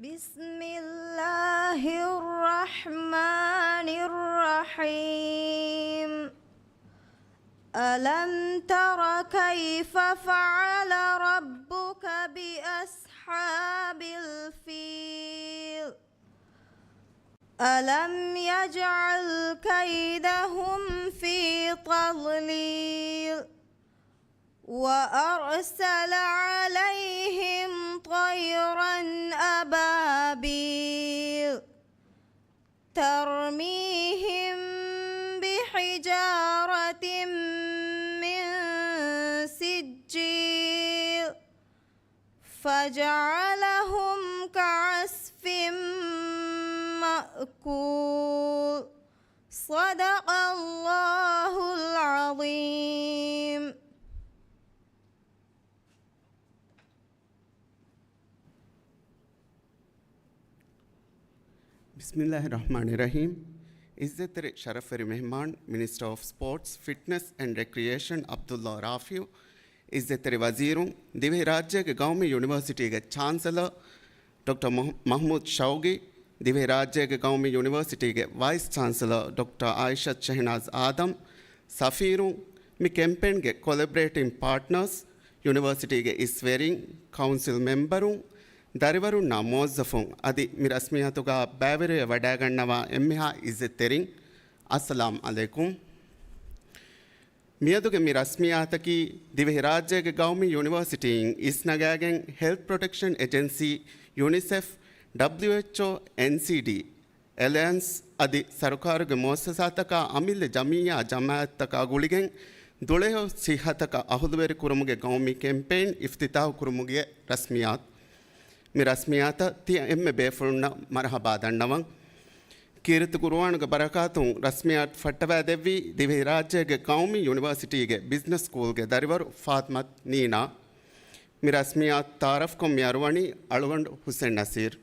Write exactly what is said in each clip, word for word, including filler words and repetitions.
بسم الله الرحمن الرحيم. ألم تر كيف فعل ربك بأصحاب الفيل؟ ألم يجعل كيدهم في تضليل؟ وأرسل عليهم طيرا أبابيل ترميهم بحجارة من سجيل فجعلهم كعصف مأكول. صدق الله العظيم. بسم الله الرحمن الرحيم. އިއްޒަތްތެރި ޝަރަފްވެރި މެހްމާން، މިނިސްޓަރ އޮފް ސްޕޯޓްސް، ފިޓްނަސް އެންޑް ރެކްރިއޭޝަން ޢަބްދުﷲ ރާފިޢު، އިއްޒަތްތެރި ވަޒީރުން، ދިވެހިރާއްޖޭގެ ގައުމީ ޔުނިވަރސިޓީގެ ޗާންސެލަރ ޑޮކްޓަރ މަހް-، މަހްމޫދު ޝައުގީ، ދިވެހިރާއްޖޭގެ ގައުމީ ޔުނިވަރސިޓީގެ ވައިސް ޗާންސެލަރ ޑޮކްޓަރ އާއިޝަތު ޝެހްނާޒް އާދަމް، ސަފީރުން، މި ކެމްޕޭންގެ ކޮލެބްރޭޓިން ޕާޓްނަރސް، ޔުނިވަރސިޓީގެ އިސްވެރިން، ކައުންސިލް މެމްބަރުން، ދަރިވަރުންނާ މުވައްޒަފުން އަދި މި ރަސްމިއްޔާތުގަ ބައިވެރިވެ ވަޑައިގަންނަވާ އެންމެހާ އިއްޒަތްތެރިން، އައްސަލާމް ޢަލައިކުމް. މިއަދުގެ މި ރަސްމިއްޔާތަކީ ދިވެހިރާއްޖޭގެ ގައުމީ ޔުނިވަރސިޓީއިން އިސްނަގާގެން ހެލްތް ޕްރޮޓެކްޝަން އެޖެންސީ، ޔުނިސެފް، ޑަބްލިއުއެޗްއޯ، އެންސީޑީ، އެލަޔަންސް އަދި ސަރުކާރުގެ މުއައްސަސާތަކާ އަމިއްލަ ޖަމިއްޔާ ޖަމާއަތްތަކާ ގުޅިގެން ދުޅަހެޔޮ ސިއްހަތަކަށް އަހުލުވެރިކުރުމުގެ ގައުމީ ކެމްޕޭން އިފްތިތާހުކުރުމުގެ ރަސްމިއްޔާތު. މި ރަސްމިއްޔާތަށް ތިޔަ އެންމެ ބޭފުޅުންނަށް މަރުޙަބާ ދަންނަވަން. ކީރިތި ޤުރުއާނުގެ ބަރަކާތުން ރަސްމިއްޔާތު ފައްޓަވައިދެއްވީ ދިވެހިރާއްޖޭގެ ގައުމީ ޔުނިވަރސިޓީގެ ބިޒްނަސް ސްކޫލްގެ ދަރިވަރު ފާތިމަތު ނީނާ. މި ރަސްމިއްޔާތު ތަޢާރަފްކޮށް މިއަރުވަނީ އަޅުގަނޑު ޙުސެން ނަސީރު.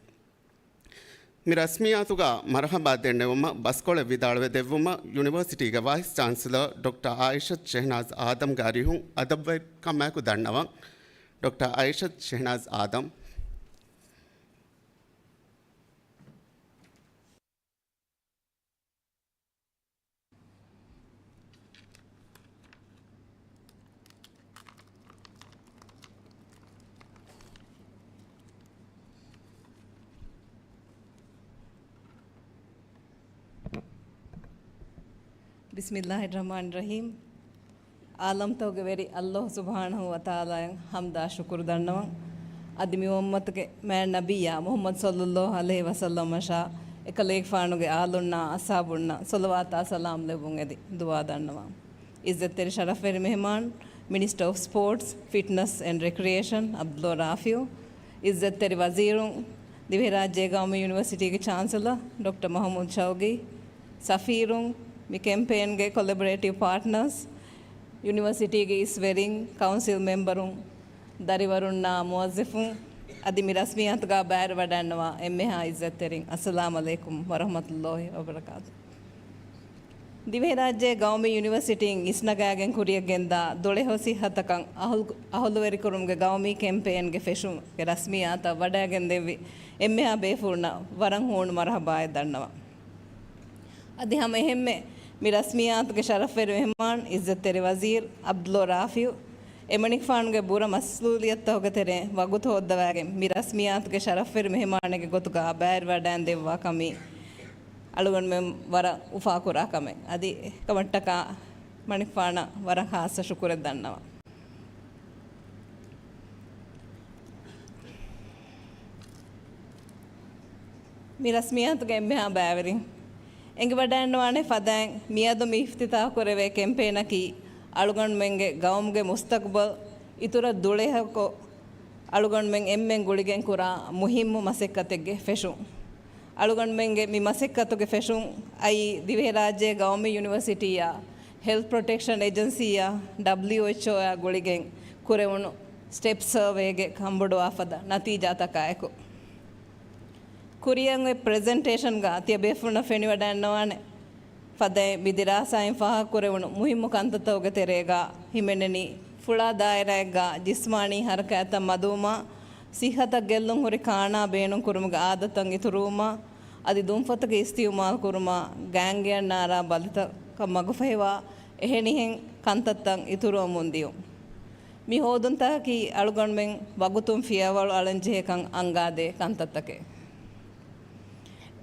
މި ރަސްމިއްޔާތުގަ މަރުޙަބާ ދެންނެވުމަށް ބަސްކޮޅެއް ވިދާޅުވެދެއްވުމަށް ޔުނިވަރސިޓީގެ ވައިސް ޗާންސެލަރ ޑޮކްޓަރ އާއިޝަތު ޝެހްނާޒް އާދަމްގެ އަރިހުން އަދަބުވެރިކަމާއެކު ދަންނަވަން. ޑޮކްޓަރ އާއިޝަތު ޝެހްނާޒް އާދަމް. ބިސްމިއްލާހިއްރަޙްމާނިއްރަޙީމް. ޢާލަމްތަކުގެ ވެރި ﷲ ސުބްޙާނަހޫ ވަތަޢާލާއަށް ޙަމްދާ ޝުކުރު ދަންނަވަން. އަދި މި އުއްމަތުގެ މާތް ނަބިއްޔާ މުޙައްމަދު ޞައްލައްލާހު ޢަލައިހި ވަސައްލަމަށާ އެކަލޭގެފާނުގެ އާލުންނާ އަޞްޙާބުންނަށް ޞަލަވާތާ ސަލާމް ލެއްވުން އެދި ދުޢާ ދަންނަވަން. އިއްޒަތްތެރި ޝަރަފްވެރި މެހެމާން، މިނިސްޓަރ އޮފް ސްޕޯޓްސް، ފިޓްނަސް އެންޑް ރެކްރިއޭޝަން ޢަބްދުﷲ ރާފިޢު، އިއްޒަތްތެރި ވަޒީރުން، ދިވެހިރާއްޖޭ ގައުމީ ޔުނިވަރސިޓީގެ ޗާންސެލަރ ޑޮކްޓަރ މަޙްމޫދު ޝައުގީ، ސަފީރުން، މި ކެމްޕޭންގެ ކޮލެބޮރޭޓިވް ޕާޓްނާސް، ޔުނިވަރސިޓީގެ އިސްވެރިން، ކައުންސިލް މެމްބަރުން، ދަރިވަރުންނާ މުވައްޒަފުން، އަދި މި ރަސްމިއްޔާތުގަ ބައިވެރިވަޑައިންނަވާ އެންމެހާ އިއްޒަތްތެރިން، އައްސަލާމް ޢަލައިކުމް ވަރަޙްމަތުﷲ ވަބަރަކާތު. ދިވެހިރާއްޖޭ ގައުމީ ޔުނިވަރސިޓީން އިސްނަގާގެން ކުރިޔަށް ގެންދާ ދުޅަހެޔޮ ސިއްހަތަކަށް އަހުލު-، އަހުލުވެރިކުރުމުގެ ގައުމީ ކެމްޕޭންގެ ފެށުމުގެ ރަސްމިއްޔާތަށް ވަޑައިގެންދެއްވި އެންމެހާ ބޭފުޅުންނަށް ވަރަށް ހޫނު މަރުޙަބާއެއް ދަންނަވަން. އަދި ހަމަ އެހެންމެ މި ރަސްމިއްޔާތުގެ ޝަރަފްވެރި މެހެމާން އިއްޒަތްތެރި ވަޒީރު ޢަބްދުﷲ ރާފިޢު އެމަނިކުފާނުގެ ބުރަ މަސްއޫލިއްޔަތުތަކުގެ ތެރެއިން ވަގުތު ހޯއްދަވާގެން މި ރަސްމިއްޔާތުގެ ޝަރަފްވެރި މެހެމާނެއްގެ ގޮތުގަ ބައިވެރިވަޑައިން ދެއްވާ ކަމީ އަޅުގަނޑުމެން ވަރަށް އުފާކުރާ ކަމެއް. އަދި އެކަމަށްޓަކާ މަނިކުފާނަށް ވަރަށް ޚާއްޞަ ޝުކުރެއް ދަންނަވަން. މި ރަސްމިއްޔާތުގެ އެންމެހާ ބައިވެރިން އެނގިވަޑައިންނަވާނެ ފަދައިން މިއަދު މި އިފްތިތާޙު ކުރެވޭ ކެމްޕޭނަކީ އަޅުގަނޑުމެންގެ ގައުމުގެ މުސްތަޤުބަލް އިތުރަށް ދުޅަހެޔޮކޮށް، އަޅުގަނޑުމެން އެންމެން ގުޅިގެން ކުރާ މުހިއްމު މަސައްކަތެއްގެ ފެށުން. އަޅުގަނޑުމެންގެ މި މަސައްކަތުގެ ފެށުން އައީ ދިވެހިރާއްޖޭ ގައުމީ ޔުނިވަރސިޓީއާ، ހެލްތް ޕްރޮޓެކްޝަން އެޖެންސީއާ، ޑަބްލިއުއެޗްއޯއާ ގުޅިގެން ކުރެވުނު ސްޓެޕް ސަރވޭގެ ކަންބޮޑުވާފަދަ ނަތީޖާތަކާއެކު. ކުރިއަށް އޮތް ޕްރެޒެންޓޭޝަންގަ ތިޔަބޭފުޅުންނަށް ފެނިވަޑައިންނަވާނެ ފަދައިން މި ދިރާސާއިން ފާހަގަކުރެވުނު މުހިއްމު ކަންތައްތަކުގެ ތެރޭގަ ހިމެނެނީ، ފުޅާ ދާއިރާއެއްގަ ޖިސްމާނީ ހަރަކާތްތައް މަދުވުމާ، ސިއްހަތަށް ގެއްލުން ހުރި ކާނާ ބޭނުން ކުރުމުގެ އާދަތަށް އިތުރުވުމާ، އަދި ދުންފަތުގެ އިސްތިއުމާލު ކުރުމާ، ގާނގްގެއަށް ނާރާ ބަލިތަކަށް މަގުފަހިވާ އެހެނިހެން ކަންތައްތައް އިތުރުވަމުން ދިޔުން. މި ހޯދުންތަކަކީ އަޅުގަނޑުމެން ވަގުތުން ފިޔަވަޅު އަޅަންޖެހޭކަން އަންގާދޭ ކަންތައްތަކެއް.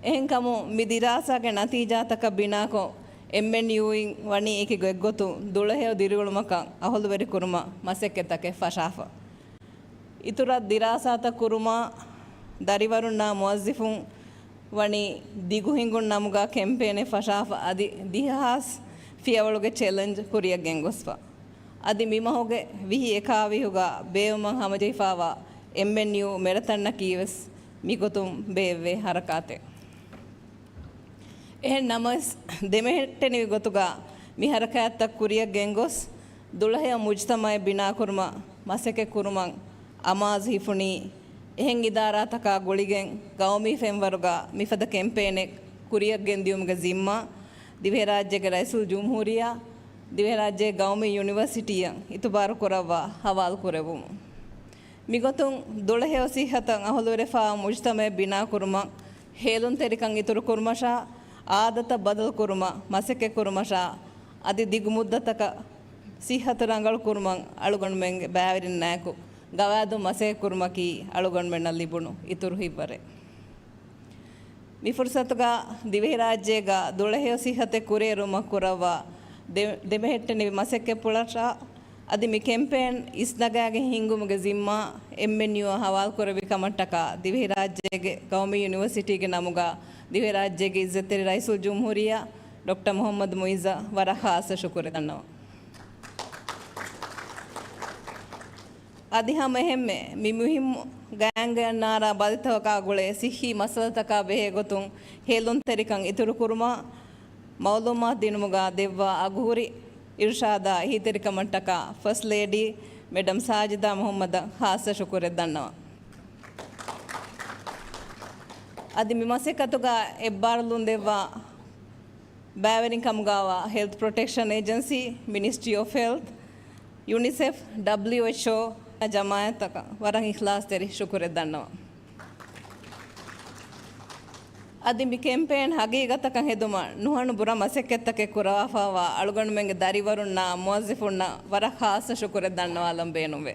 އެހެންކަމުން، މި ދިރާސާގެ ނަތީޖާތަކަށް ބިނާކޮށް، އެމްއެންޔޫއިން ވަނީ އެކި ގޮތްގޮތުން ދުޅަހެޔޮ ދިރިއުޅުމަކަށް އަހުލުވެރިކުރުމަށް މަސައްކަތްތަކެއް ފަށާފަ. އިތުރަށް ދިރާސާތައް ކުރުމާ، ދަރިވަރުންނާ މުވައްޒިފުން ވަނީ ދިގު ހިނގުން ނަމުގާ ކެމްޕޭނެއް ފަށާފަ، އަދި ދިހަ ހާސް ފިޔަވަޅުގެ ޗެލެންޖް ކުރިއަށް ގެންގޮސްފަ. އަދި މި މަހުގެ ވިހި އެކާވީހުގަ ބޭއްވުމަށް ހަމަޖެހިފާވާ އެމްއެންޔޫ މެރަތަންއަކީ ވެސް މިގޮތުން ބޭއްވޭ ހަރަކާތެއް. އެހެން ނަމަވެސް، ދެމެހެއްޓެނިވި ގޮތުގަ މި ހަރަކާތްތައް ކުރިއަށް ގެންގޮސް، ދުޅަހެޔޮ މުޖްތަމައެއް ބިނާކުރުމަށް މަސައްކަތް ކުރުމަށް އަމާޒު ހިފުނީ، އެހެން އިދާރާތަކާ ގުޅިގެން ގައުމީ ފެންވަރުގަ މިފަދަ ކެމްޕޭނެއް ކުރިއަށް ގެންދިޔުމުގެ ޒިންމާ ދިވެހިރާއްޖޭގެ ރައީސުލްޖުމްހޫރިއްޔާ، ދިވެހިރާއްޖޭގެ ގައުމީ ޔުނިވަރސިޓީއަށް އިތުބާރު ކުރައްވާ ހަވާލު ކުރެއްވުމުން. މިގޮތުން ދުޅަހެޔޮ ސިއްހަތަށް އަހުލުވެރިވެފާ މުޖްތަމައެއް ބިނާކުރުމަށް، ހޭލުންތެރިކަން އިތުރުކުރުމަށާ، އާދަތައް ބަދަލުކުރުމަށް މަސައްކަތްކުރުމަށާ، އަދި ދިގު މުއްދަތަކަށް ސިއްހަތު ރަނގަޅުކުރުމަށް އަޅުގަނޑުމެންގެ ބައިވެރިންނާއެކު ގަވާއިދުން މަސައްކަތްކުރުމަކީ އަޅުގަނޑުމެންނަށް ލިބުނު އިތުރު ހިތްވަރެއް. މި ފުރުސަތުގަ ދިވެހިރާއްޖޭގަ ދުޅަހެޔޮ ސިއްހަތެއް ކުރިއެރުމަށް ކުރައްވާ ދެ-، ދެމެހެއްޓެނިވި މަސައްކަތްޕުޅަށާ، އަދި މި ކެމްޕޭން އިސްނަގާގެން ހިންގުމުގެ ޒިންމާ އެމްއެންޔޫއަށް ހަވާލުކުރެއްވި ކަމަށްޓަކާ، ދިވެހިރާއްޖޭގެ ގައުމީ ޔުނިވަރސިޓީގެ ނަމުގަ ދިވެހިރާއްޖޭގެ އިއްޒަތްތެރި ރައީސުލްޖުމްހޫރިއްޔާ ޑޮކްޓަރ މުހައްމަދު މުއިއްޒަށް ވަރަށް ޚާއްޞަ ޝުކުރެއް ދަންނަވަން. އަދި ހަމަ އެހެންމެ، މި މުހިއްމު ގާނގްގެއަށް ނާރާ ބަލިތަކާ ގުޅޭ ސިއްހީ މައްސަލަތަކާ ބެހޭ ގޮތުން ހޭލުންތެރިކަން އިތުރުކުރުމާ، މައުލޫމާތު ދިނުމުގަ ދެއްވާ އަގުހުރި އިރުޝާދާ އެހީތެރިކަމަށްޓަކާ ފަސްޓް ލޭޑީ މެޑަމް ސާޖިދާ މުހައްމަދަށް ޚާއްޞަ ޝުކުރެއް ދަންނަވަން. އަދި މި މަސައްކަތުގަ އެއްބާރުލުން ދެއްވާ ބައިވެރިން ކަމުގައިވާ ހެލްތް ޕްރޮޓެކްޝަން އޭޖެންސީ، މިނިސްޓްރީ އޮފް ހެލްތް، ޔުނިސެފް، ޑަބްލިއުއެޗްއޯ ޖަމާއަތްތަކަށް ވަރަށް އިޚްލާޞްތެރި ޝުކުރެއް ދަންނަވަން. އަދި މި ކެމްޕޭން ހަގީގަތަކަށް ހެދުމަށް ނުހަނު ބުރަ މަސައްކަތްތަކެއް ކުރަވާފައިވާ އަޅުގަނޑުމެންގެ ދަރިވަރުންނާ މުވައްޒިފުންނަށް ވަރަށް ޚާއްޞަ ޝުކުރެއް ދަންނަވާލަން ބޭނުންވޭ.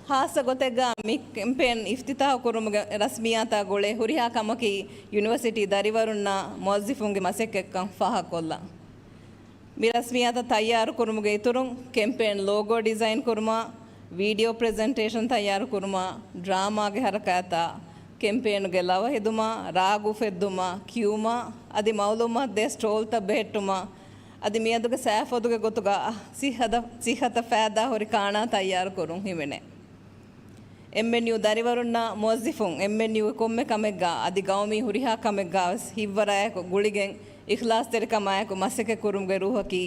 ޚާއްޞަ ގޮތެއްގަ މި ކެމްޕޭން އިފްތިތާޙު ކުރުމުގެ ރަސްމިއްޔާތާ ގުޅޭ ހުރިހާ ކަމަކީ ޔުނިވަރސިޓީ ދަރިވަރުންނާ މުވައްޒިފުންގެ މަސައްކަތްކަން ފާހަގަކޮށްލަން. މި ރަސްމިއްޔާތަށް ތައްޔާރު ކުރުމުގެ އިތުރުން، ކެމްޕޭން ލޯގޯ ޑިޒައިން ކުރުމާ، ވީޑިއޯ ޕްރެޒެންޓޭޝަން ތައްޔާރު ކުރުމާ، ޑްރާމާގެ ހަރަކާތާ، ކެމްޕޭނުގެ ލަވަ ހެދުމާ، ރާގު އުފެއްދުމާ، ކިޔުމާ، އަދި މައުލޫމާތު ދޭ ސްޓޯލްތައް ބެހެއްޓުމާ، އަދި މިއަދުގެ ސައިފޮދުގެ ގޮތުގަ ސިއްހަތަށް، ސިއްހަތަށް ފައިދާ ހުރި ކާނާ ތައްޔާރު ކުރުން ހިމެނޭ. އެމްއެންޔޫ ދަރިވަރުންނާ މުވައްޒިފުން އެމްއެންޔޫގެ ކޮންމެ ކަމެއްގަ އަދި ގައުމީ ހުރިހާ ކަމެއްގަވެސް ހިތްވަރާއެކު ގުޅިގެން އިޚްލާޞްތެރިކަމާއެކު މަސައްކަތް ކުރުމުގެ ރޫހަކީ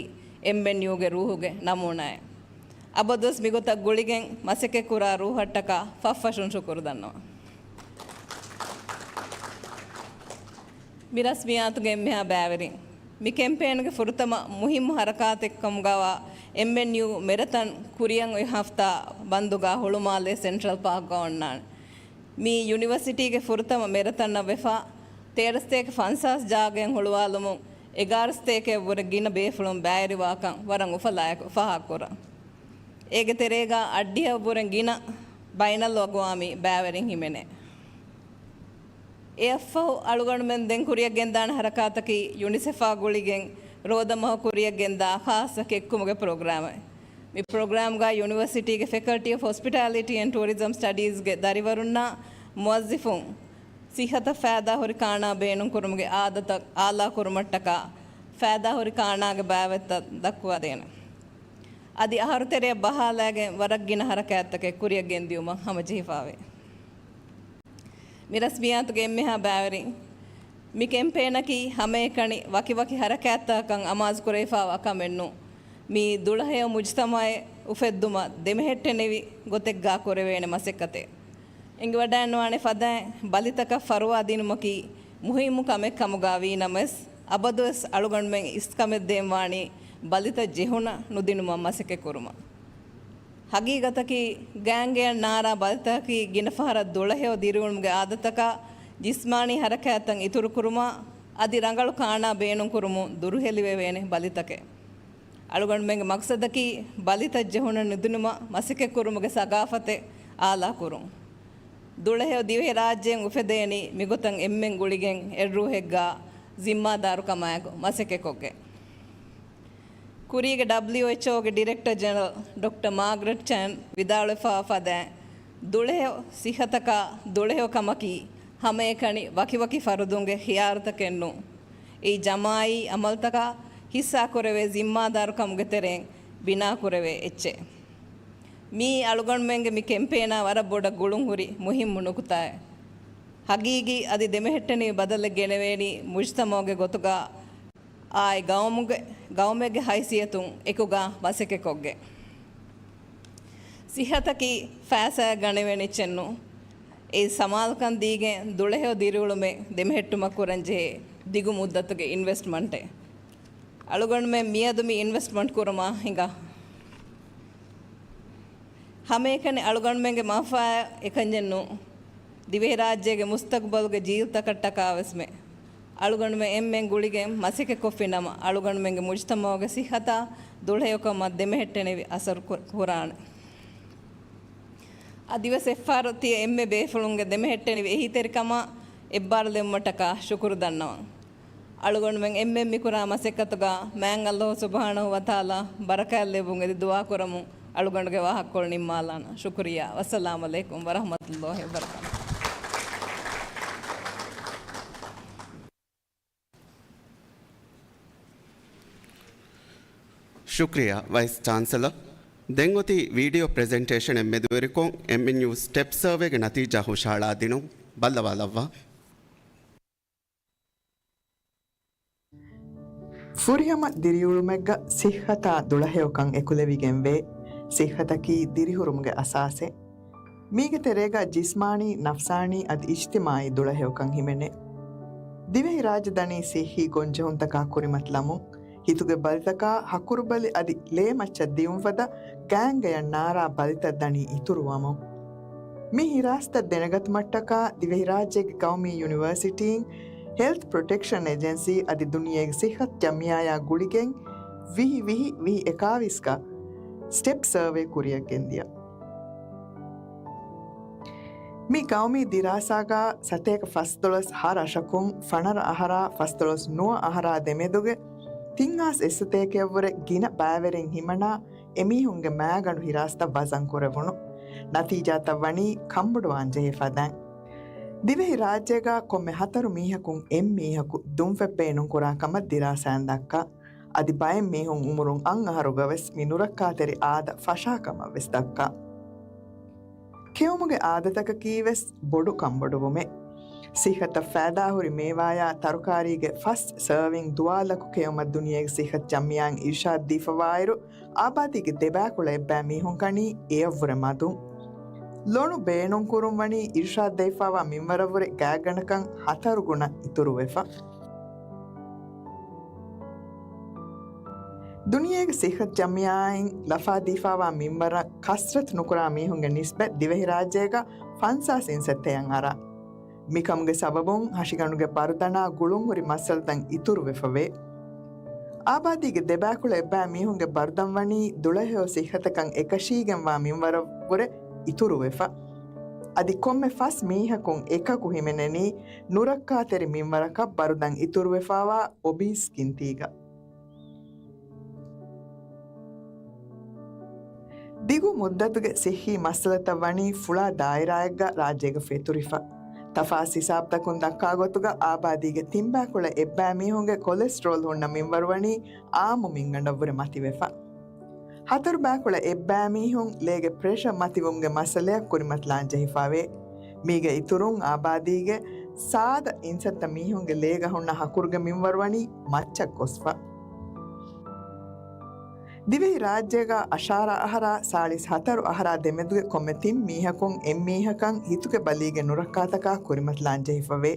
އެމްއެންޔޫގެ ރޫހުގެ ނަމޫނާއެއް. އަބަދުވެސް މިގޮތަށް ގުޅިގެން މަސައްކަތް ކުރާ ރޫހަށްޓަކާ ފަށްފަށުން ޝުކުރު ދަންނަވަން. މި ރަސްމިއްޔާތުގެ އެންމެހާ ބައިވެރިން. މި ކެމްޕޭނުގެ ފުރަތަމަ މުހިއްމު ހަރަކާތެއްކަމުގައިވާ އެމްއެންޔޫ މެރަތަން ކުރިއަށް އޮތް ހަފްތާ ބަންދުގަ ހުޅުމާލޭ ސެންޓްރަލް ޕާކްގަ އޮންނާނެ. މީ ޔުނިވަރސިޓީގެ ފުރަތަމަ މެރަތަންއަށް ވެފަ، ތޭރަ ސަތޭކަ ފަންސާސް ޖާގައިން ހުޅުވާލުމުން، އެގާރަ ސަތޭކައަށްވުރެ ގިނަ ބޭފުޅުން ބައިވެރިވާކަން ވަރަށް އުފަލާއެކު ފާހަގަކުރަން. އޭގެ ތެރޭގަ އަށްޑިހައަށްވުރެ ގިނަ ބައިނަލްއަގުވާމީ ބައިވެރިން ހިމެނޭ. އެއަށްފަހު އަޅުގަނޑުމެން ދެން ކުރިއަށް ގެންދާނެ ހަރަކާތަކީ ޔުނިސެފާ ގުޅިގެން ރޯދަމަހު ކުރިއަށް ގެންދާ ޚާއްޞަ ކެއްކުމުގެ ޕްރޮގްރާމެއް. މި ޕްރޮގްރާމްގަ ޔުނިވަރސިޓީގެ ފެކަލްޓީ އޮފް ހޮސްޕިޓާލިޓީ އެންޑް ޓޫރިޒަމް ސްޓަޑީޒްގެ ދަރިވަރުންނާ މުވައްޒިފުން ސިއްހަތަށް ފައިދާ ހުރި ކާނާ ބޭނުންކުރުމުގެ އާދަތައް އާލާ ކުރުމަށްޓަކާ ފައިދާ ހުރި ކާނާގެ ބައިވެއްތައް ދައްކުވާދޭނެ. އަދި އަހަރު ތެރެއަށް ބަހާލައިގެން ވަރަށް ގިނަ ހަރަކާތްތަކެއް ކުރިއަށް ގެންދިޔުމަށް ހަމަޖެހިފާވޭ. މި ރަސްމިއްޔާތުގެ އެންމެހާ ބައިވެރިން. މި ކެމްޕޭނަކީ ހަމައެކަނި ވަކިވަކި ހަރަކާތްތަކަކަށް އަމާޒުކުރެވިފާވާ ކަމެއް ނޫން. މީ ދުޅަހެޔޮ މުޖްތަމައެއް އުފެއްދުމަށް ދެމެހެއްޓެނިވި ގޮތެއްގަ ކުރެވޭނެ މަސައްކަތެއް. އެނގިވަޑައިނުވާނެ ފަދައިން ބަލިތަކަށް ފަރުވާ ދިނުމަކީ މުހިއްމު ކަމެއް ކަމުގަ ވީނަމަވެސް، އަބަދުވެސް އަޅުގަނޑުމެން އިސްކަމެއް ދޭންވާނީ ބަލިތައް ޖެހުނަށް ނުދިނުމަށް މަސައްކަތް ކުރުމަށް. ހަގީގަތަކީ، ގާންގެއަށް ނާރާ ބަލިތަކަކީ ގިނަ ފަހަރަށް ދުޅަހެޔޮ ދިރިއުޅުމުގެ އާދަތަކާ، ޖިސްމާނީ ހަރަކާތްތައް އިތުރުކުރުމާ، އަދި ރަނގަޅު ކާނާ ބޭނުންކުރުމުން ދުރުހެލިވެވޭނެ ބަލިތަކެއް. އަޅުގަނޑުމެންގެ މަގްސަދަކީ، ބަލިތައް ޖެހުނަށް ނުދިނުމަށް މަސައްކަތްކުރުމުގެ ސަގާފަތެއް އާލާކުރުން. ދުޅަހެޔޮ ދިވެހިރާއްޖޭން އުފެދޭނީ މިގޮތަށް އެންމެން ގުޅިގެން އެއްރޫހެއްގާ ޒިންމާދާރުކަމާއެކު މަސައްކަތްކޮށްގެން. ކުރީގެ ޑަބްލިއުއެޗްއޯގެ ޑިރެކްޓަރ ޖެނެރަލް ޑޮކްޓަރ މާގްރެޓް ޗާން ވިދާޅުވެފާ ފަދައިން، ދުޅަހެޔޮ ސިއްހަތަކާ ދުޅަހެޔޮ ކަމަކީ ހަމައެކަނި ވަކިވަކި ފަރުދުންގެ ޚިޔާރުތަކެއް ނޫން. އެއީ ޖަމާޢީ ޢަމަލުތަކާ ހިއްސާކުރެވޭ ޒިންމާދާރުކަމުގެ ތެރެއިން ބިނާކުރެވޭ އެއްޗެއް. މިއީ އަޅުގަނޑުމެންގެ މި ކެމްޕޭނާ ވަރަށް ބޮޑަށް ގުޅުންހުރި މުހިއްމު ނުކުތާއެއް. ހަގީގީ އަދި ދެމެހެއްޓެނިވި ބަދަލެއް ގެނެވޭނީ މުޖުތަމަޢުގެ ގޮތުގަ އާއި ގައުމުގެ، ގައުމެއްގެ ހައިސިއްޔަތުން އެކުގަ މަސައްކަތްކޮށްގެން. ސިއްހަތަކީ ފައިސާއަށް ގަނެވޭނެ އެއްޗެއް ނޫން. އެ ސަމާލުކަން ދީގެން ދުޅަހެޔޮ ދިރިއުޅުމެއް ދެމެހެއްޓުމަށް ކުރަންޖެހޭ ދިގު މުއްދަތުގެ އިންވެސްޓްމަންޓެއް. އަޅުގަނޑުމެން މިއަދު މި އިންވެސްޓްމަންޓް ކުރުމާ ހިނގާ ހަމައެކަނި އަޅުގަނޑުމެންގެ މަންފާއަށް އެކަންޏެއް ނޫން. ދިވެހިރާއްޖޭގެ މުސްތަގުބަލުގެ ޖީލްތަކަށްޓަކާވެސްމެ އަޅުގަނޑުމެން އެންމެން ގުޅިގެން މަސައްކަތްކޮށްފިނަމަ، އަޅުގަނޑުމެންގެ މުޖުތަމަޢުގެ ސިއްހަތާ ދުޅަހެޔޮކަމަށް ދެމެހެއްޓެނިވި އަސަރު ކު-، ހުރާނެ. އަދިވެސް އެއްފަހަރު ތިޔަ އެންމެ ބޭފުޅުންގެ ދެމެހެއްޓެނިވި އެހީތެރިކަމާ އެއްބާރުލެވުމަށްޓަކާ ޝުކުރު ދަންނަވަން. އަޅުގަނޑުމެން އެންމެން މިކުރާ މަސައްކަތުގަ މާތް ﷲ ސުބްޙާނަހޫ ވަތަޢާލާ ބަރަކާތްލެއްވުން އެދި ދުޢާކުރަމުން އަޅުގަނޑުގެ ވާހަކަކޮޅު ނިންމާލާނަން. ޝުކުރިއްޔާ. ވައްސަލާމް ޢަލައިކުމް ވަރަޙްމަތުﷲ ވަބަރަކާތުހު. ޝުކްރިޔާ ވައިސް ޗާންސެލަރ. ދެން އޮތީ ވީޑިއޯ ޕްރެޒެންޓޭޝަނެއް މެދުވެރިކޮށް، އެމްއެންޔޫ ސްޓެޕް ސަރވޭގެ ނަތީޖާ ހުށަހަޅާދިނުން. ބައްލަވާލައްވާ. ފުރިހަމަ ދިރިއުޅުމެއްގަ ސިއްހަތާ ދުޅަހެޔޮކަން އެކުލެވިގެންވޭ. ސިއްހަތަކީ ދިރިހުރުމުގެ އަސާސެއް. މީގެ ތެރޭގަ ޖިސްމާނީ، ނަފްސާނީ އަދި އިޖްތިމާޢީ ދުޅަހެޔޮކަން ހިމެނޭ. ދިވެހިރާއްޖެ ދަނީ ސިއްހީ ގޮންޖެހުންތަކާ ކުރިމަތިލަމުން، ހިތުގެ ބަލިތަކާ ހަކުރުބަލި އަދި ލޭމައްޗަށް ދިޔުންފަދަ ގާނގަޔަށް ނާރާ ބަލިތައް ދަނީ އިތުރުވަމުން. މި ހިރާސްތައް ދެނެގަތުމަށްޓަކާ ދިވެހިރާއްޖޭގެ ޤައުމީ ޔުނިވަރސިޓީން، ހެލްތް ޕްރޮޓެކްޝަން އެޖެންސީ އަދި ދުނިޔޭގެ ސިއްހަތު ޖަމިއްޔާއާ ގުޅިގެން ވިހި ވިހި ވިހި އެކާވީސްގަ ސްޓެޕް ސަރވޭ ކުރިއަށް ގެންދިޔަ. މި ޤައުމީ ދިރާސާގަ ސަތޭކަ ފަސްދޮޅަސް ހަ ރަށަކުން ފަނަރަ އަހަރާ ފަސްދޮޅަސް ނުވަ އަހަރާ ދެމެދުގެ ތިން ހާސް އެއްސަތޭކަޔަށްވުރެ ގިނަ ބައިވެރިން ހިމަނާ އެމީހުންގެ މައިގަނޑު ހިރާސްތައް ވަޒަން ކުރެވުނު. ނަތީޖާތައް ވަނީ ކަންބޮޑުވާން ޖެހޭ ފަދައިން. ދިވެހި ރާއްޖޭގަ ކޮންމެ ހަތަރު މީހަކުން އެއް މީހަކު ދުންފަތް ބޭނުން ކުރާ ކަމަށް ދިރާސާއިން ދައްކާ. އަދި ބައެއް މީހުން އުމުރުން އަށް އަހަރުގަ ވެސް މި ނުރައްކާތެރި އާދަ ފަށާ ކަމަށް ވެސް ދައްކާ. ކެއުމުގެ އާދަތަކަކީ ވެސް ބޮޑު ކަންބޮޑުވުމެއް. ސިއްހަތަށް ފައިދާހުރި މޭވާޔާ ތަރުކާރީގެ ފަސް ސަރވިން ދުވާލަކު ކެއުމަށް ދުނިޔޭގެ ސިއްހަތު ޖަމިއްޔާއިން އިރްޝާދު ދީފަވާއިރު، އާބާދީގެ ދެބައިކުޅަ އެއްބައި މީހުން ކަނީ އެޔަށްވުރެ މަދުން. ލޮނު ބޭނުންކުރުން ވަނީ އިރްޝާދު ދެވިފައިވާ މިންވަރަށްވުރެ ގާތްގަނޑަކަށް ހަތަރު ގުނަ އިތުރުވެފަ. ދުނިޔޭގެ ސިއްހަތު ޖަމިއްޔާއިން ލަފާދީފައިވާ މިންވަރަށް ކަސްރަތު ނުކުރާ މީހުންގެ ނިސްބަތް ދިވެހިރާއްޖޭގަ ފަންސާސް އިންސައްތަޔަށް އަރާ. މިކަމުގެ ސަބަބުން ހަށިގަނޑުގެ ބަރުދަނާ ގުޅުންހުރި މައްސަލަތައް އިތުރުވެފަވޭ. އާބާދީގެ ދެބައިކުޅަ އެއްބައި މީހުންގެ ބަރުދަން ވަނީ ދުޅަހެޔޮ ސިއްހަތަކަށް އެކަށީގެންވާ މިންވަރަށްވުރެ އިތުރުވެފަ. އަދި ކޮންމެ ފަސް މީހަކުން އެކަކު ހިމެނެނީ ނުރައްކާތެރި މިންވަރަކަށް ބަރުދަން އިތުރުވެފައިވާ އޮބީސް ގިންތީގަ. ދިގު މުއްދަތުގެ ސިއްހީ މައްސަލަތައް ވަނީ ފުޅާ ދާއިރާއެއްގަ ރާއްޖޭގަ ފެތުރިފަ. ތަފާސް ހިސާބުތަކުން ދައްކާ ގޮތުގަ އާބާދީގެ ތިންބައިކުޅަ އެއްބައި މީހުންގެ ކޮލެސްޓްރޯލް ހުންނަ މިންވަރު ވަނީ އާއްމު މިންގަނޑަށްވުރެ މަތިވެފަ. ހަތަރު ބައިކުޅަ އެއްބައި މީހުން ލޭގެ ޕްރެޝަ މަތިވުމުގެ މައްސަލަޔަށް ކުރިމަތިލާން ޖެހިފަވޭ. މީގެ އިތުރުން އާބާދީގެ ސާދަ އިންސައްތަ މީހުންގެ ލޭގަ ހުންނަ ހަކުރުގެ މިންވަރު ވަނީ މައްޗަށް ގޮސްފަ. ދިވެހި ރާއްޖޭގަ އަށާރަ އަހަރާ ސާޅީސް ހަތަރު އަހަރާ ދެމެދުގެ ކޮންމެ ތިން މީހަކުން އެއް މީހަކަށް ހިތުގެ ބަލީގެ ނުރައްކާތަކާ ކުރިމަތިލާން ޖެހިފަވޭ.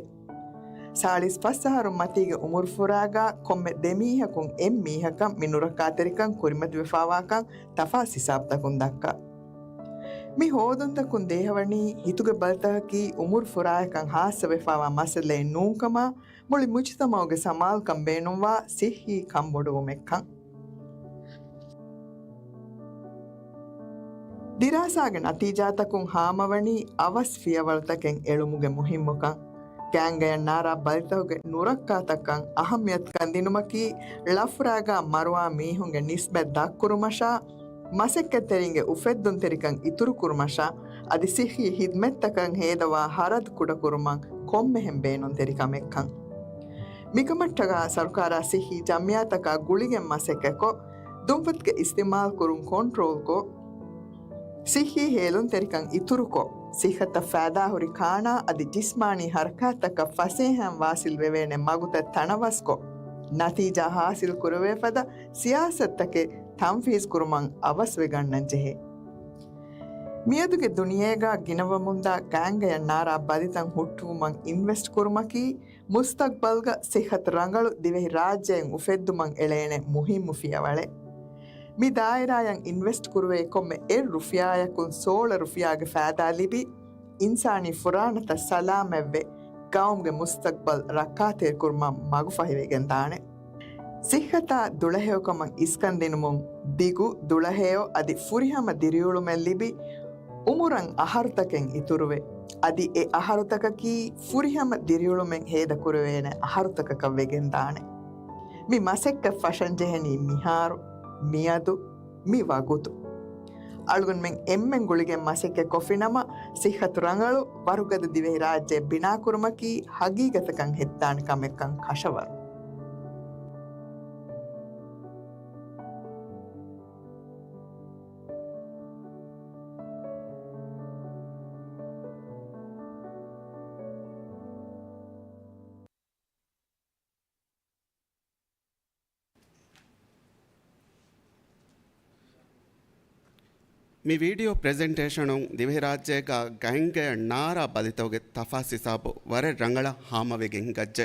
ސާޅީސް ފަސް އަހަރުން މަތީގެ އުމުރުފުރާގަ ކޮންމެ ދެ މީހަކުން އެއް މީހަކަށް މި ނުރައްކާތެރިކަން ކުރިމަތިވެފައިވާކަން ތަފާސް ހިސާބުތަކުން ދައްކާ. މި ހޯދުންތަކުން ދޭހަވަނީ ހިތުގެ ބަލިތަކަކީ އުމުރު ފުރާޔަކަށް ހާއްސަވެފާވާ މައްސަލައެއް ނޫންކަމާ، މުޅި މުޖުތަމަޢުގެ ސަމާލުކަން ބޭނުންވާ ސިއްހީ ކަންބޮޑުވުމެއްކަން. ދިރާސާގެ ނަތީޖާތަކުން ހާމަވަނީ އަވަސް ފިޔަވަޅުތަކެއް އެޅުމުގެ މުހިއްމުކަން. ގޭންގަޔަށް ނާރާ ބަލިތަކުގެ ނުރައްކާތަކަށް އަހައްމިޔަތުކަން ދިނުމަކީ، ޅަފުރާގާ މަރުވާ މީހުންގެ ނިސްބަތް ދަށްކުރުމަށާ، މަސައްކަތްތެރިންގެ އުފެއްދުންތެރިކަން އިތުރުކުރުމަށާ، އަދި ސިއްހީ ހިދްމަތްތަކަށް ހޭދަވާ ހަރަދު ކުޑަކުރުމަށް ކޮންމެހެން ބޭނުންތެރި ކަމެއްކަން. މިކަމަށްޓަކާ ސަރުކާރާ ސިއްހީ ޖަމްޢިއްޔާތަކާ ގުޅިގެން މަސައްކަތްކޮށް، ދުންފަތުގެ އިސްތިޢުމާލު ކުރުން ކޮންޓްރޯލްކޮށް، ސިއްހީ ހޭލުންތެރިކަން އިތުރުކޮށް، ސިއްހަތަށް ފައިދާހުރި ކާނާ އަދި ޖިސްމާނީ ހަރަކާތްތަކަށް ފަސޭހައިން ވާސިލް ވެވޭނެ މަގުތައް ތަނަވަސްކޮށް، ނަތީޖާ ހާސިލް ކުރެވޭ ފަދަ ސިޔާސަތުތަކެއް ތަންފީޒް ކުރުމަށް އަވަސްވެ ގަންނަން ޖެހޭ. މިއަދުގެ ދުނިޔޭގަ ގިނަވަމުންދާ ގޭންގަޔަށް ނާރާ ބަލިތައް ހުއްޓުވުމަށް އިންވެސްޓް ކުރުމަކީ، މުސްތަގްބަލްގަ ސިއްހަތު ރަނގަޅު ދިވެހި ރާއްޖެއެއް އުފެއްދުމަށް އެޅޭނެ މުހިއްމު ފިޔަވަޅެއް. މި ދާއިރާއަށް އިންވެސްޓް ކުރުވޭ ކޮންމެ އެއް ރުފިޔާޔަކުން ސޯޅަ ރުފިޔާގެ ފައިދާ ލިބި، އިންސާނީ ފުރާނަތައް ސަލާމަތްވެ، ގައުމުގެ މުސްތަގްބަލް ރައްކާތެރިކުރުމަށް މަގުފަހިވެގެންދާނެ. ސިއްހަތާ ދުޅަހެޔޮކަމަށް އިސްކަންދިނުމުން ދިގު، ދުޅަހެޔޮ އަދި ފުރިހަމަ ދިރިއުޅުމެއް ލިބި، އުމުރަށް އަހަރުތަކެއް އިތުރުވެ، އަދި އެ އަހަރުތަކަކީ ފުރިހަމަ ދިރިއުޅުމެއް ހޭދަކުރެވޭނެ އަހަރުތަކަކަށް ވެގެންދާނެ. މި މަސައްކަތް ފަށަންޖެހެނީ މިހާރު، މިއަދު، މި ވަގުތު. އަޅުގަނޑުމެން އެންމެން ގުޅިގެން މަސައްކަތް ކޮށްފިނަމަ، ސިއްހަތު ރަނގަޅު ވަރުގަދަ ދިވެހިރާއްޖެ ބިނާކުރުމަކީ ހަގީގަތަކަށް ހެދިދާނެ ކަމެއްކަން ކަށަވަރު. މި ވީޑިއޯ ޕްރެޒެންޓޭޝަނުން ދިވެހިރާއްޖޭގަ ގޭންގަޔަށް ނާރާ ބަލިތަކުގެ ތަފާސް ހިސާބު ވަރަށް ރަނގަޅަށް ހާމަވެގެން ހިނގައްޖެ.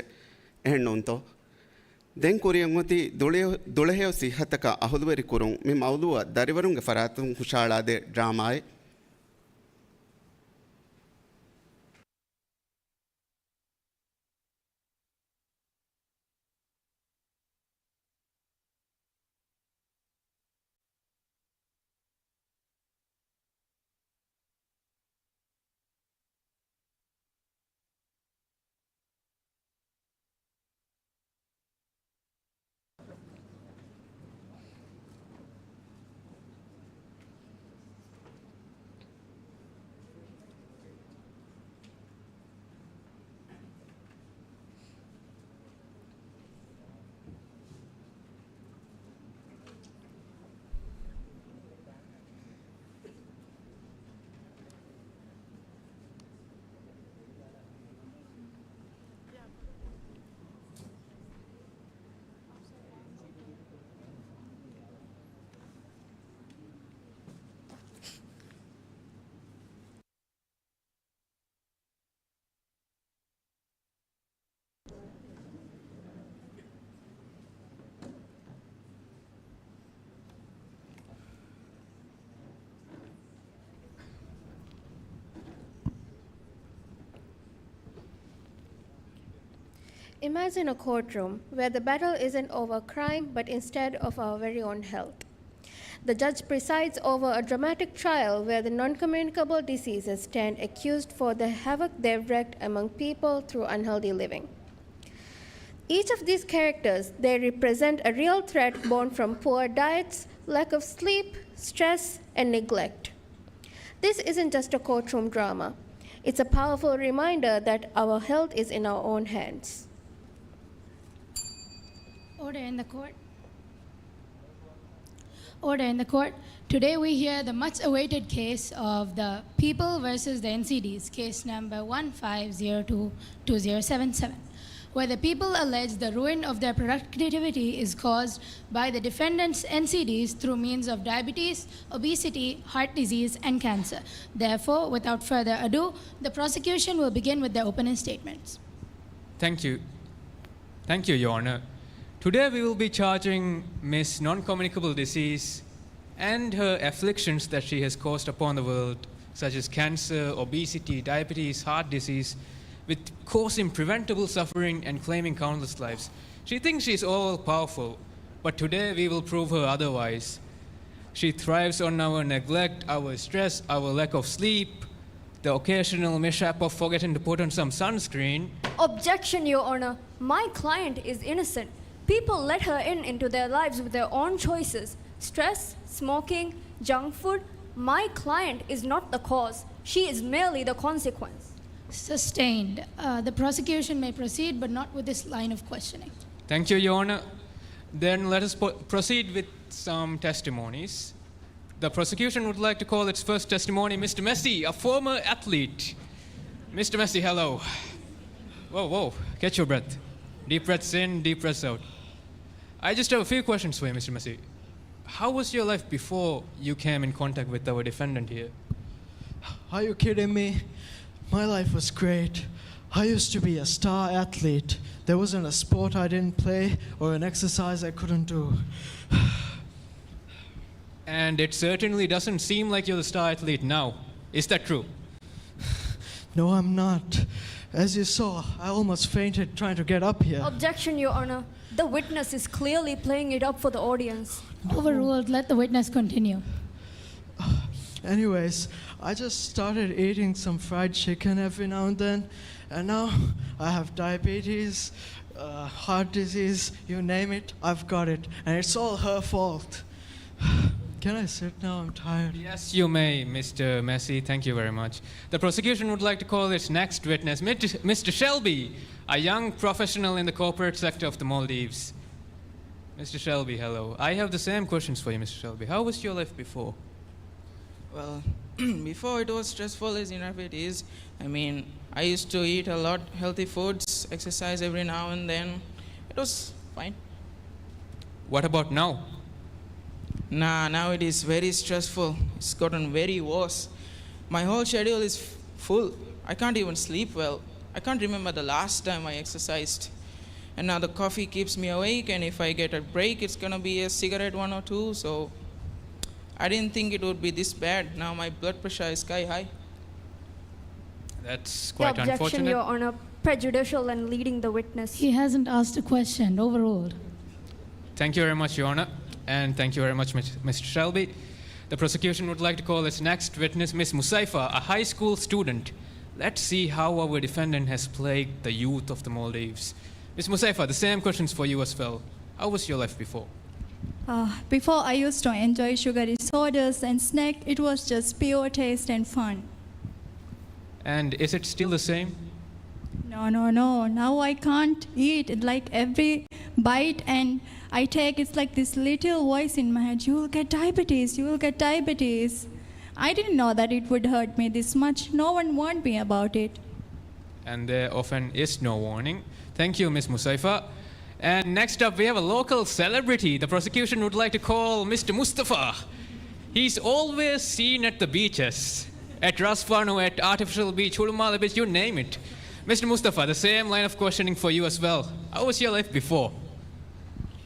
އެހެންނޫންތޯ؟ ދެން ކުރިއަށް އޮތީ ދުޅި-، ދުޅަހެޔޮ ސިއްހަތަކަށް އަހުލުވެރި ކުރުން މި މައުޟޫޢަށް ދަރިވަރުންގެ ފަރާތުން ހުށައަޅާދޭ ޑްރާމާއެއް. Imagine a courtroom where the battle isn't over crime, but instead of our very own health. The judge presides over a dramatic trial where the non-communicable diseases stand accused for the havoc they've wreaked among people through unhealthy living. Each of these characters, they represent a real threat born from poor diets, lack of sleep, stress, and neglect. This isn't just a courtroom drama. It's a powerful reminder that our health is in our own hands. Order in the court. Order in the court. Today we hear the much awaited case of the People versus the N C Ds, case number one five zero two two zero seven seven, where the people allege the ruin of their productivity is caused by the defendants' N C Ds through means of diabetes, obesity, heart disease, and cancer. Therefore, without further ado, the prosecution will begin with their opening statements. Thank you. Thank you, Your Honor. Today we will be charging Miss Non-Communicable Disease and her afflictions that she has caused upon the world such as cancer, obesity, diabetes, heart disease, with causing preventable suffering and claiming countless lives. She thinks she's all powerful, but today we will prove her otherwise. She thrives on our neglect, our stress, our lack of sleep, the occasional mishap of forgetting to put on some sunscreen. Objection, Your Honor. My client is innocent. People let her in into their lives with their own choices. Stress, smoking, junk food. My client is not the cause. She is merely the consequence. Sustained. Uh, the prosecution may proceed, but not with this line of questioning. Thank you, Your Honor. Then let us po- proceed with some testimonies. The prosecution would like to call its first testimony Mister Messi, a former athlete. Mister Messi, hello. Whoa, whoa, catch your breath. Deep breaths in, deep breaths out. I just have a few questions for you, Mister Messi. How was your life before you came in contact with our defendant here? Are you kidding me? My life was great. I used to be a star athlete. There wasn't a sport I didn't play or an exercise I couldn't do. And it certainly doesn't seem like you're the star athlete now. Is that true? No, I'm not. As you saw, I almost fainted trying to get up here. Objection, Your Honor. The witness is clearly playing it up for the audience. Overruled. Let the witness continue. Anyways, I just started eating some fried chicken every now and then, and now I have diabetes, uh, heart disease, you name it, I've got it. And it's all her fault. Can I sit now? I'm tired. Yes, you may, Mister Messi. Thank you very much. The prosecution would like to call its next witness, Mit- Mister Shelby, a young professional in the corporate sector of the Maldives. Mister Shelby, hello. I have the same questions for you, Mister Shelby. How was your life before? Well, before it was stressful as enough it is. I mean, I used to eat a lot healthy foods, exercise every now and then. It was fine. What about now? Nah, now it is very stressful. It's gotten very worse. My whole schedule is f- full. I can't even sleep well. I can't remember the last time I exercised. And now the coffee keeps me awake, and if I get a break, it's gonna be a cigarette, one or two. So I didn't think it would be this bad. Now my blood pressure is sky high. That's The quite objection, unfortunate. Your Honor, prejudicial and leading the witness. He hasn't asked a question. Overruled. Thank you very much, Your Honor, and thank you very much, Mis- Mister Shelby. The prosecution would like to call its next witness, Miss Musaifa, a high school student. Let's see how our defendant has plagued the youth of the Maldives. Miss Musaifa, the same questions for you as well. How was your life before? Uh, before, I used to enjoy sugary sodas and snack. It was just pure taste and fun. And is it still the same? No, no, no. Now I can't eat. Like, every bite and I take, it's like this little voice in my head, "You will get diabetes. You will get diabetes." I didn't know that it would hurt me this much. No one warned me about it. And there often is no warning. Thank you, Miss Musaifa. And next up, we have a local celebrity. The prosecution would like to call Mister Mustafa. He's always seen at the beaches, at Ras Wanu, at Artificial Beach, Hulumala Beach, you name it. Mister Mustafa, the same line of questioning for you as well. How was your life before?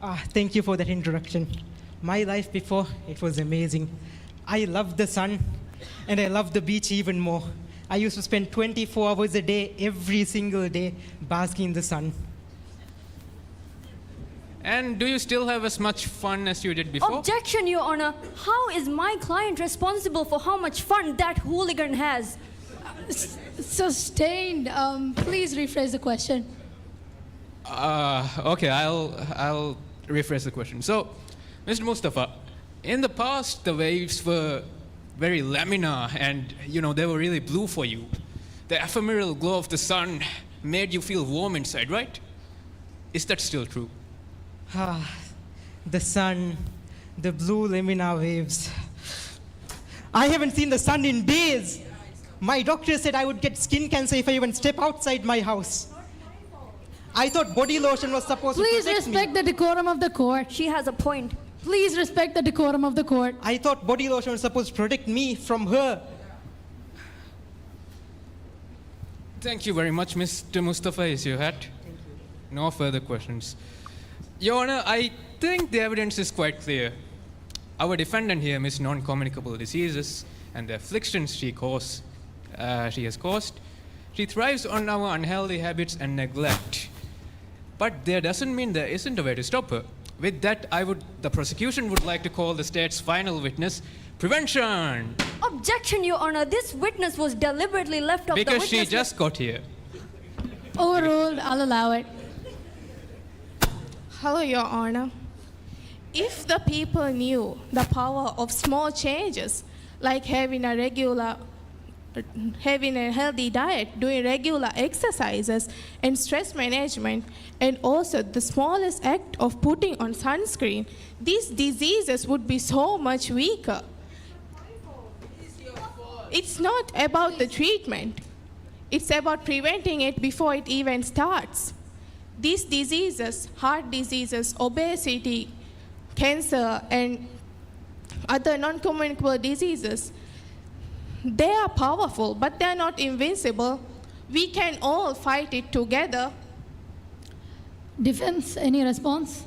Ah, thank you for that introduction. My life before, it was amazing. I loved the sun, and I loved the beach even more. I used to spend twenty-four hours a day, every single day, basking in the sun. And do you still have as much fun as you did before? Objection, Your Honor. How is my client responsible for how much fun that hooligan has? Sustained. Um, please rephrase the question. Uh, okay, I'll I'll rephrase the question. So, Mister Mustafa, in the past the waves were very laminar, and you know, they were really blue for you. The ephemeral glow of the sun made you feel warm inside, right? Is that still true? Ah, the sun, the blue laminar waves. I haven't seen the sun in days. My doctor said I would get skin cancer if I even step outside my house. I thought body lotion was supposed Please to protect respect me. The decorum of the court. She has a point. Please respect the decorum of the court. I thought body lotion was supposed to protect me from her. Thank you very much, Mister Mustafa. Is your hat? No further questions. Your Honor, I think the evidence is quite clear. Our defendant here, Miss Non-Communicable Diseases, and the afflictions she cause, uh, she has caused. She thrives on our unhealthy habits and neglect. But that doesn't mean there isn't a way to stop her. With that, I would, the prosecution would like to call the state's final witness, prevention. Objection, Your Honor. This witness was deliberately left off the witness list. Because she just got here. Overruled, I'll allow it. Hello, Your Honor. If the people knew the power of small changes, like having a regular, having a healthy diet, doing regular exercises, and stress management, and also the smallest act of putting on sunscreen, these diseases would be so much weaker. It's not about the treatment. It's about preventing it before it even starts. These diseases, heart diseases, obesity, cancer, and other non-communicable diseases, they are powerful, but they are not invincible. We can all fight it together. Defense, any response?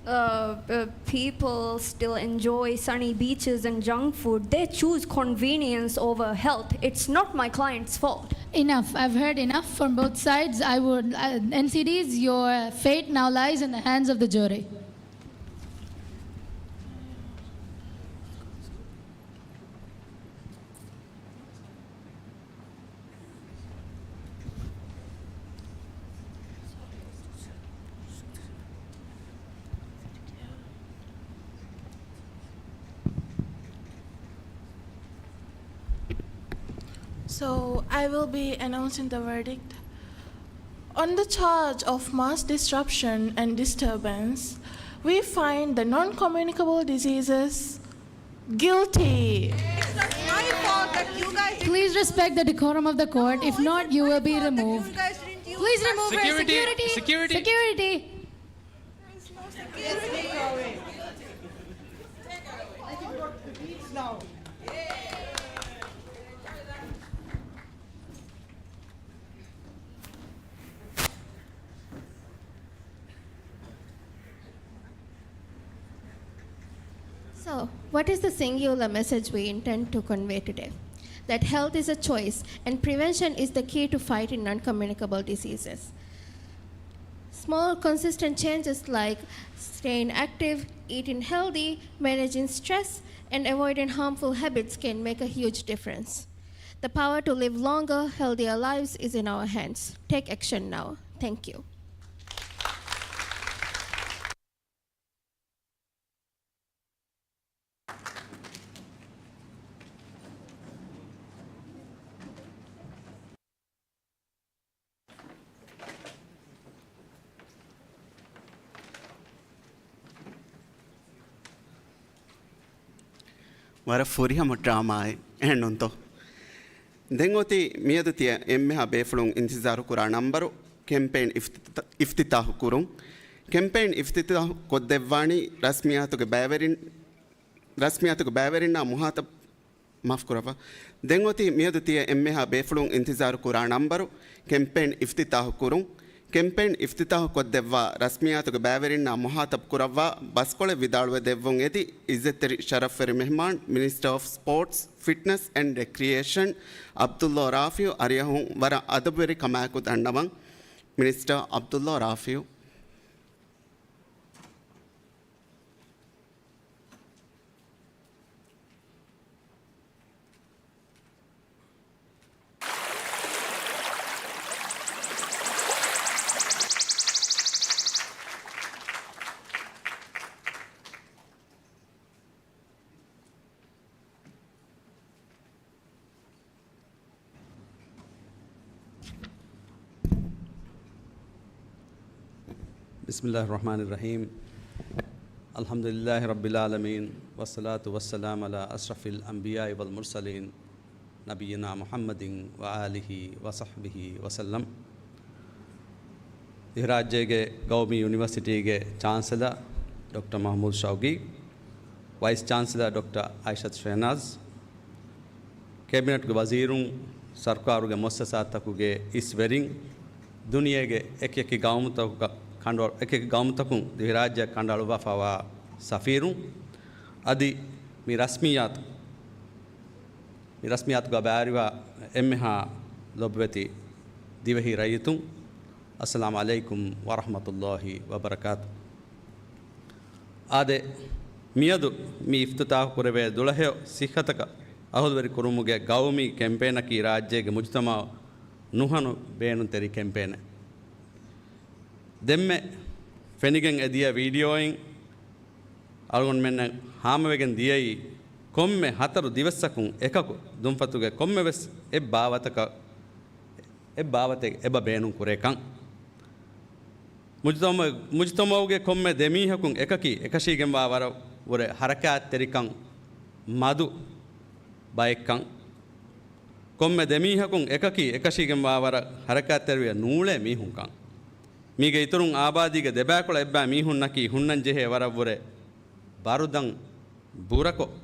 Uh, uh, people still enjoy sunny beaches and junk food. They choose convenience over health. It's not my client's fault. Enough. I've heard enough from both sides. I would, uh, N C Ds, your fate now lies in the hands of the jury. So, I will be announcing the verdict. On the charge of mass disruption and disturbance, we find the non-communicable diseases guilty. It's not my fault that you guys didn't. Please respect the decorum of the court. If not, you will be removed. Please remove her. Security. Security. Security. Security. So, what is the singular message we intend to convey today? That health is a choice, and prevention is the key to fighting non-communicable diseases. Small, consistent changes like staying active, eating healthy, managing stress, and avoiding harmful habits can make a huge difference. The power to live longer, healthier lives is in our hands. Take action now. Thank you. ވަރަށް ފުރިހަމަ ޑްރާމާއެއް، އެހެންނޫންތޯ؟ ދެން އޮތީ މިއަދު ތިޔަ އެންމެހާ ބޭފުޅުން އިންތިޒާރު ކުރާ ނަންބަރު، ކެމްޕޭން އިފްތިތާ-، އިފްތިތާހު ކުރުން. ކެމްޕޭން އިފްތިތާހު ކޮށްދެއްވާނީ ރަސްމިއްޔާތުގެ ބައިވެރިން، ރަސްމިއްޔާތުގެ ބައިވެރިންނާ މުހާތަބް މާފުކުރައްވާ. ދެން އޮތީ މިއަދު ތިޔަ އެންމެހާ ބޭފުޅުން އިންތިޒާރު ކުރާ ނަންބަރު، ކެމްޕޭން އިފްތިތާހު ކުރުން. ކެމްޕޭން އިފްތިތާހު ކޮށްދެއްވާ ރަސްމިއްޔާތުގެ ބައިވެރިންނާ މުހާތަބް ކުރައްވާ ބަސްކޮޅެއް ވިދާޅުވެ ދެއްވުން އެދި، އިއްޒަތްތެރި ޝަރަފްވެރި މެހްމާން، މިނިސްޓަރ އޮފް ސްޕޯޓްސް، ފިޓްނަސް އެންޑް ރެކްރިއޭޝަން، ޢަބްދުﷲ ރާފިޢު އަރިއަހުން ވަރަށް އަދަބުވެރި ކަމާއެކު ދަންނަވަން. މިނިސްޓަރ ޢަބްދުﷲ ރާފިޢު. بسم الله الرحمن الرحيم. الحمد لله رب العالمين، والصلاة والسلام على أشرف الأنبياء والمرسلين، نبينا محمد وآله وصحبه وسلم. ދިވެހިރާއްޖޭގެ ގައުމީ ޔުނިވަރސިޓީގެ ޗާންސެލަރ ޑޮކްޓަރ މަޙްމޫދު ޝައުގީ، ވައިސް ޗާންސެލަރ ޑޮކްޓަރ އައިޝަތު ޝެހްނާޒް، ކެބިނެޓްގެ ވަޒީރުން، ސަރުކާރުގެ މުއައްސަސާތަކުގެ އިސް ވެރިން، ދުނިޔޭގެ އެކިއެކި ގައުމުތަކުގަ ކަނޑު-، އެކިއެކި ގައުމުތަކުން ދިވެހިރާއްޖެއަށް ކަނޑައަޅުއްވާފައިވާ ސަފީރުން، އަދި މި ރަސްމިއްޔާތު މި ރަސްމިއްޔާތުގަ ބައިވެރިވާ އެންމެހާ ލޮބުވެތި ދިވެހި ރައްޔިތުން، އައްސަލާމު ޢަލައިކުމް ވަރަޙްމަތުﷲި ވަބަރަކާތު. އާދެ، މިއަދު މި އިފްތިތާޙު ކުރެވޭ ދުޅަހެޔޮ ޞިއްޙަތަކަށް އަހުލުވެރި ކުރުމުގެ ގައުމީ ކެމްޕޭނަކީ ރާއްޖޭގެ މުޖުތަމަޢަށް ނުހަނު ބޭނުންތެރި ކެމްޕޭނެއް. ދެންމެ ފެނިގެން އެ ދިޔަ ވީޑިއޯއިން އަޅުގަނޑުމެންނަށް ހާމަވެގެން ދިޔައީ، ކޮންމެ ހަތަރު ދިވެއްސަކުން އެކަކު ދުންފަތުގެ ކޮންމެވެސް އެއް ބާވަތަކަށް، އެއް ބާވަތެއް އެބަ ބޭނުން ކުރޭކަން. މުޖުތަމަ-، މުޖުތަމަޢުގެ ކޮންމެ ދެ މީހަކުން އެކަކީ އެކަށީގެންވާ ވަރަށް ވުރެ ހަރަކާތްތެރިކަން މަދު ބައެއްކަން. ކޮންމެ ދެ މީހަކުން އެކަކީ އެކަށީގެންވާ ވަރަށް ހަރަކާތްތެރިވެ ނޫޅޭ މީހުންކަން. މީގެ އިތުރުން އާބާދީގެ ދެބައިކުޅަ އެއްބައި މީހުންނަކީ ހުންނަން ޖެހޭ ވަރަށް ވުރެ ބަރުދަން ބުރަކޮށް،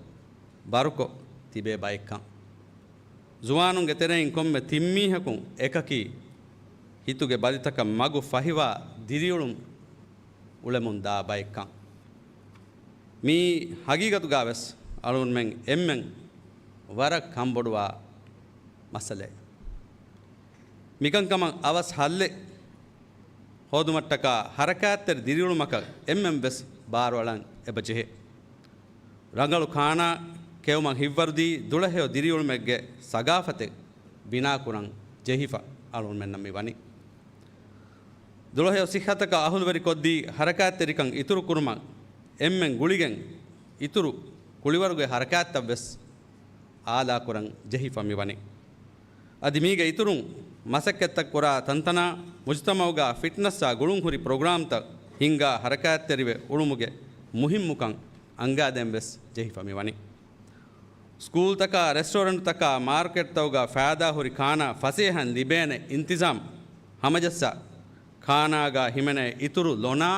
ބަރުކޮށް ތިބޭ ބައެއްކަން. ޒުވާނުންގެ ތެރެއިން ކޮންމެ ތިން މީހަކުން އެކަކީ ހިތުގެ ބަލިތަކަށް މަގު ފަހިވާ ދިރިއުޅުން އުޅެމުން ދާ ބައެއްކަން. މިއީ ހަގީގަތުގަ ވެސް އަޅުގަނޑުމެން އެންމެން ވަރަށް ކަންބޮޑުވާ މައްސަލައެއް. މިކަންކަމަށް އަވަސް ހައްލެއް ހޯދުމަށްޓަކާ ހަރަކާތްތެރި ދިރިއުޅުމަކަށް އެންމެން ވެސް ބާރުއަޅަން އެބަ ޖެހޭ. ރަނގަޅު ކާނާ ކެއުމަށް ހިތްވަރުދީ ދުޅަހެޔޮ ދިރިއުޅުމެއްގެ ސަގާފަތެއް ބިނާކުރަން ޖެހިފަ އަޅުގަނޑުމެންނަށް މި ވަނީ. ދުޅަހެޔޮ ޞިއްޙަތަކަށް އަހުލުވެރިކޮށްދީ ހަރަކާތްތެރިކަން އިތުރުކުރުމަށް އެންމެން ގުޅިގެން އިތުރު ކުޅިވަރުގެ ހަރަކާތްތައް ވެސް އާލާކުރަން ޖެހިފަ މިވަނީ. އަދި މީގެ އިތުރުން މަސައްކަތްތައް ކުރާ ތަންތަނާ މުޖުތަމަޢުގަ ފިޓްނަސްއާ ގުޅުންހުރި ޕްރޮގްރާމްތައް ހިންގާ ހަރަކާތްތެރިވެ އުޅުމުގެ މުހިންމުކަން އަންގާދޭން ވެސް ޖެހިފަ މިވަނީ. ސްކޫލްތަކާ، ރެސްޓޯރެންޓްތަކާ، މާރުކެޓްތަކުގަ ފައިދާހުރި ކާނާ ފަސޭހައިން ލިބޭނެ އިންތިޒާމް ހަމަޖައްސާ، ކާނާގަ ހިމެނޭ އިތުރު ލޮނާ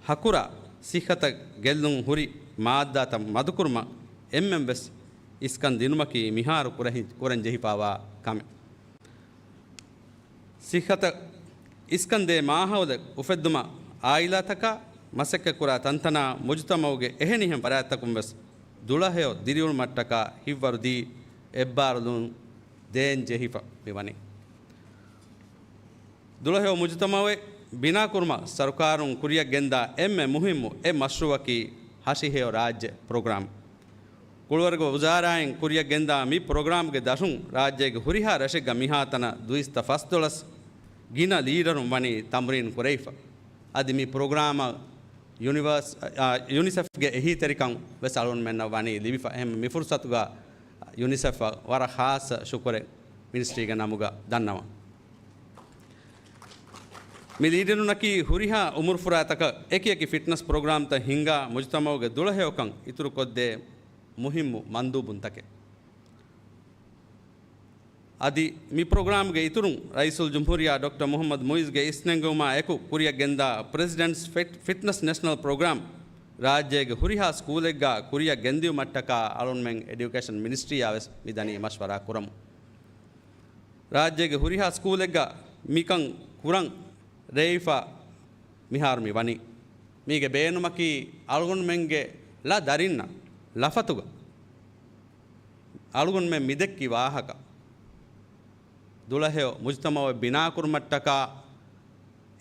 ހަކުރާ ސިއްހަތަށް ގެއްލުން ހުރި މާއްދާތައް މަދުކުރުމަށް އެންމެން ވެސް އިސްކަން ދިނުމަކީ މިހާރު ކުރެހި-، ކުރަން ޖެހިފައިވާ ކަމެއް. ސިއްހަތަށް އިސްކަންދޭ މާހައުލެއް އުފެއްދުމަށް އާއިލާތަކާ، މަސައްކަތްކުރާ ތަންތަނާ، މުޖުތަމަޢުގެ އެހެނިހެން ފަރާތްތަކުން ވެސް ދުޅަހެޔޮ ދިރިއުޅުމަށްޓަކާ ހިތްވަރުދީ އެއްބާރުލުން ދޭން ޖެހިފަ މިވަނީ. ދުޅަހެޔޮ މުޖުތަމަޢެއް ބިނާކުރުމަށް ސަރުކާރުން ކުރިއަށް ގެންދާ އެންމެ މުހިއްމު އެއް މަޝްރޫޢަކީ ހަށިހެޔޮ ރާއްޖެ ޕްރޮގްރާމް. ކުޅިވަރުގެ ވުޒާރާއިން ކުރިއަށް ގެންދާ މި ޕްރޮގްރާމްގެ ދަށުން ރާއްޖޭގެ ހުރިހާ ރަށެއްގަ މިހާތަނަށް ދުއިސައްތަ ފަސްދޮޅަސް ގިނަ ލީޑަރުން ވަނީ ތަމްރީން ކުރެވިފަ. އަދި މި ޕްރޮގްރާމަށް ޔުނިވާސް-، އާ، ޔުނިސެފްގެ އެހީތެރިކަން ވެސް އަޅުގަނޑުމެންނަށް ވަނީ ލިބިފަ. އެހެން މި ފުރުސަތުގަ ޔުނިސެފަށް ވަރަށް ޚާއްޞަ ޝުކުރެއް މިނިސްޓްރީގެ ނަމުގަ ދަންނަވަން. މި ލީޑަރުންނަކީ ހުރިހާ އުމުރުފުރާތަކަށް އެކިއެކި ފިޓްނަސް ޕްރޮގްރާމްތައް ހިންގާ މުޖުތަމަޢުގެ ދުޅަހެޔޮކަން އިތުރުކޮށްދޭ މުހިއްމު މަންދޫބުންތަކެއް. އަދި މި ޕްރޮގްރާމްގެ އިތުރުން ރައީސުލްޖުމްހޫރިއްޔާ ޑޮކްޓަރ މުޙައްމަދު މުޢިއްޒުގެ އިސްނެންގެވުމާ އެކު ކުރިއަށް ގެންދާ ޕްރެޒިޑެންޓްސް ފިޓް-، ފިޓްނަސް ނެޝަނަލް ޕްރޮގްރާމް ރާއްޖޭގެ ހުރިހާ ސްކޫލެއްގަ ކުރިއަށް ގެންދިއުމަށްޓަކާ އަޅުންމެން އެޑިއުކޭޝަން މިނިސްޓްރީއާ ވެސް މިދަނީ މަޝްވަރާ ކުރަމުން. ރާއްޖޭގެ ހުރިހާ ސްކޫލެއްގަ މިކަން ކުރަން ރޭވިފަ މިހާރު މި ވަނީ. މީގެ ބޭނުމަކީ އަޅުގަނޑުމެންގެ ޅަ ދަރިންނަށް ޅަފަތުގަ އަޅުގަނޑުމެން މިދެއްކި ވާހަކަ ދުޅަހެޔޮ މުޖުތަމަޢެއް ބިނާކުރުމަށްޓަކާ،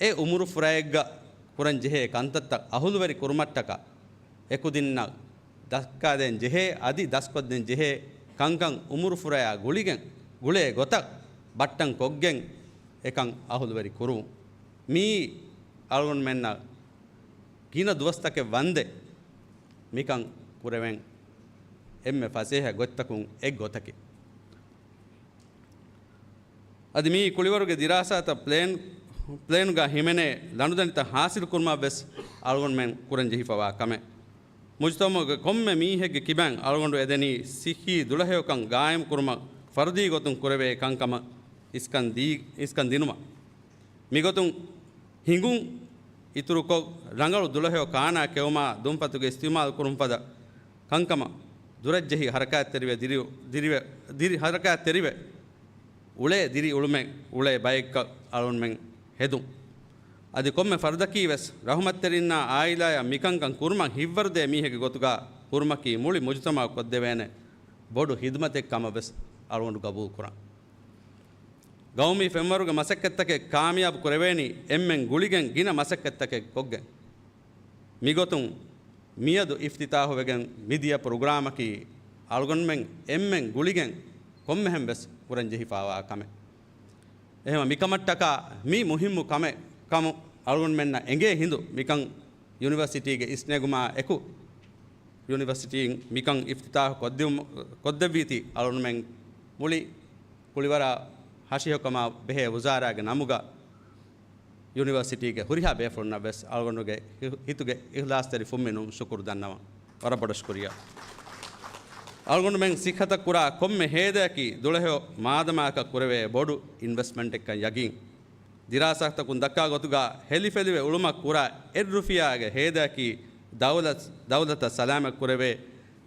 އެ އުމުރުފުރައެއްގަ ކުރަން ޖެހޭ ކަންތައްތައް އަހުލުވެރި ކުރުމަށްޓަކާ، އެކުދިންނަށް ދައްކާދޭން ޖެހޭ، އަދި ދަސްކޮށްދޭން ޖެހޭ ކަންކަން އުމުރުފުރަޔާ ގުޅިގެން، ގުޅޭ ގޮތަށް ބައްޓަން ކޮށްގެން އެކަން އަހުލުވެރި ކުރުވުން. މިއީ އަޅުގަނޑުމެންނަށް ގިނަ ދުވަސްތަކެއް ވަންދެން މިކަން ކުރެވެން އެންމެ ފަސޭހަ ގޮތްތަކުން އެއް ގޮތަކީ. އަދި މިއީ ކުޅިވަރުގެ ދިރާސާތައް ޕްލޭން، ޕްލޭނުގަ ހިމެނޭ ލަނޑުދަނޑިތައް ހާސިލުކުރުމަށް ވެސް އަޅުގަނޑުމެން ކުރަން ޖެހިފަވާ ކަމެއް. މުޖުތަމަޢުގެ ކޮންމެ މީހެއްގެ ކިބައިން އަޅުގަނޑު އެދެނީ ސިއްހީ ދުޅަހެޔޮކަން ގާއިމްކުރުމަށް ފަރުދީ ގޮތުން ކުރެވޭ ކަންކަމަށް އިސްކަން ދީ-، އިސްކަން ދިނުމަށް. މިގޮތުން ހިނގުން އިތުރުކޮށް، ރަނގަޅު ދުޅަހެޔޮ ކާނާ ކެއުމާ ދުންފަތުގެ އިސްތިޢުމާލު ކުރުން ފަދަ ކަންކަމަށް ދުރަށްޖެހި ހަރަކާތްތެރިވެ ދިރި-، ދިރިވެ-، ދިރި-، ހަރަކާތްތެރިވެ އުޅޭ ދިރިއުޅުމެއް އުޅޭ ބައެއްކަން އަޅުންމެން ހެދުން. އަދި ކޮންމެ ފަރުދަކީ ވެސް ރަޙުމަތްތެރިންނާ އާއިލާޔަށް މިކަންކަން ކުރުމަށް ހިތްވަރުދޭ މީހެއްގެ ގޮތުގަ ކުރުމަކީ މުޅި މުޖުތަމަޢަށް ކޮށްދެވޭނެ ބޮޑު ހިދުމަތެއް ކަމަށް ވެސް އަޅުގަނޑު ގަބޫލު ކުރަން. ގައުމީ ފެންވަރުގެ މަސައްކަތްތަކެއް ކާމިޔާބު ކުރެވޭނީ އެންމެން ގުޅިގެން ގިނަ މަސައްކަތްތަކެއް ކޮށްގެން. މިގޮތުން މިއަދު އިފްތިތާހުވެގެން މިދިޔަ ޕްރޮގްރާމަކީ އަޅުގަނޑުމެން އެންމެން ގުޅިގެން ކޮންމެހެން ވެސް ކުރަންޖެހިފާވާ ކަމެއް. އެހެން މިކަމަށްޓަކާ މި މުހިއްމު ކަމެއް ކަމު އަޅުގަނޑުމެންނަށް އެނގޭ ހިނދު މިކަން ޔުނިވަރސިޓީގެ އިސްނެގުމާ އެކު ޔުނިވަރސިޓީން މިކަން އިފްތިތާހު ކޮށްދިއުމު-، ކޮށްދެއްވީތީ އަޅުގަނޑުމެން މުޅި ކުޅިވަރާ ހަށިހެޔޮކަމާ ބެހޭ ވުޒާރާގެ ނަމުގަ ޔުނިވަރސިޓީގެ ހުރިހާ ބޭފުޅުންނަށް ވެސް އަޅުގަނޑުގެ ހި-، ހިތުގެ އިޚްލާޞްތެރި ފުންމިނުން ޝުކުރު ދަންނަވަން. ވަރަށް ބޮޑަށް ޝުކުރިއްޔާ. އަޅުގަނޑުމެން ޞިއްޙަތަށް ކުރާ ކޮންމެ ހޭދައަކީ ދުޅަހެޔޮ މާދަމާއަކަށް ކުރެވޭ ބޮޑު އިންވެސްޓްމަންޓެއްކަން ޔަގީން. ދިރާސާތަކުން ދައްކާ ގޮތުގަ ހެލިފެލިވެ އުޅުމަށް ކުރާ އެއް ރުފިޔާގެ ހޭދައަކީ ދައުލަތް، ދައުލަތަށް ސަލާމަތް ކުރެވޭ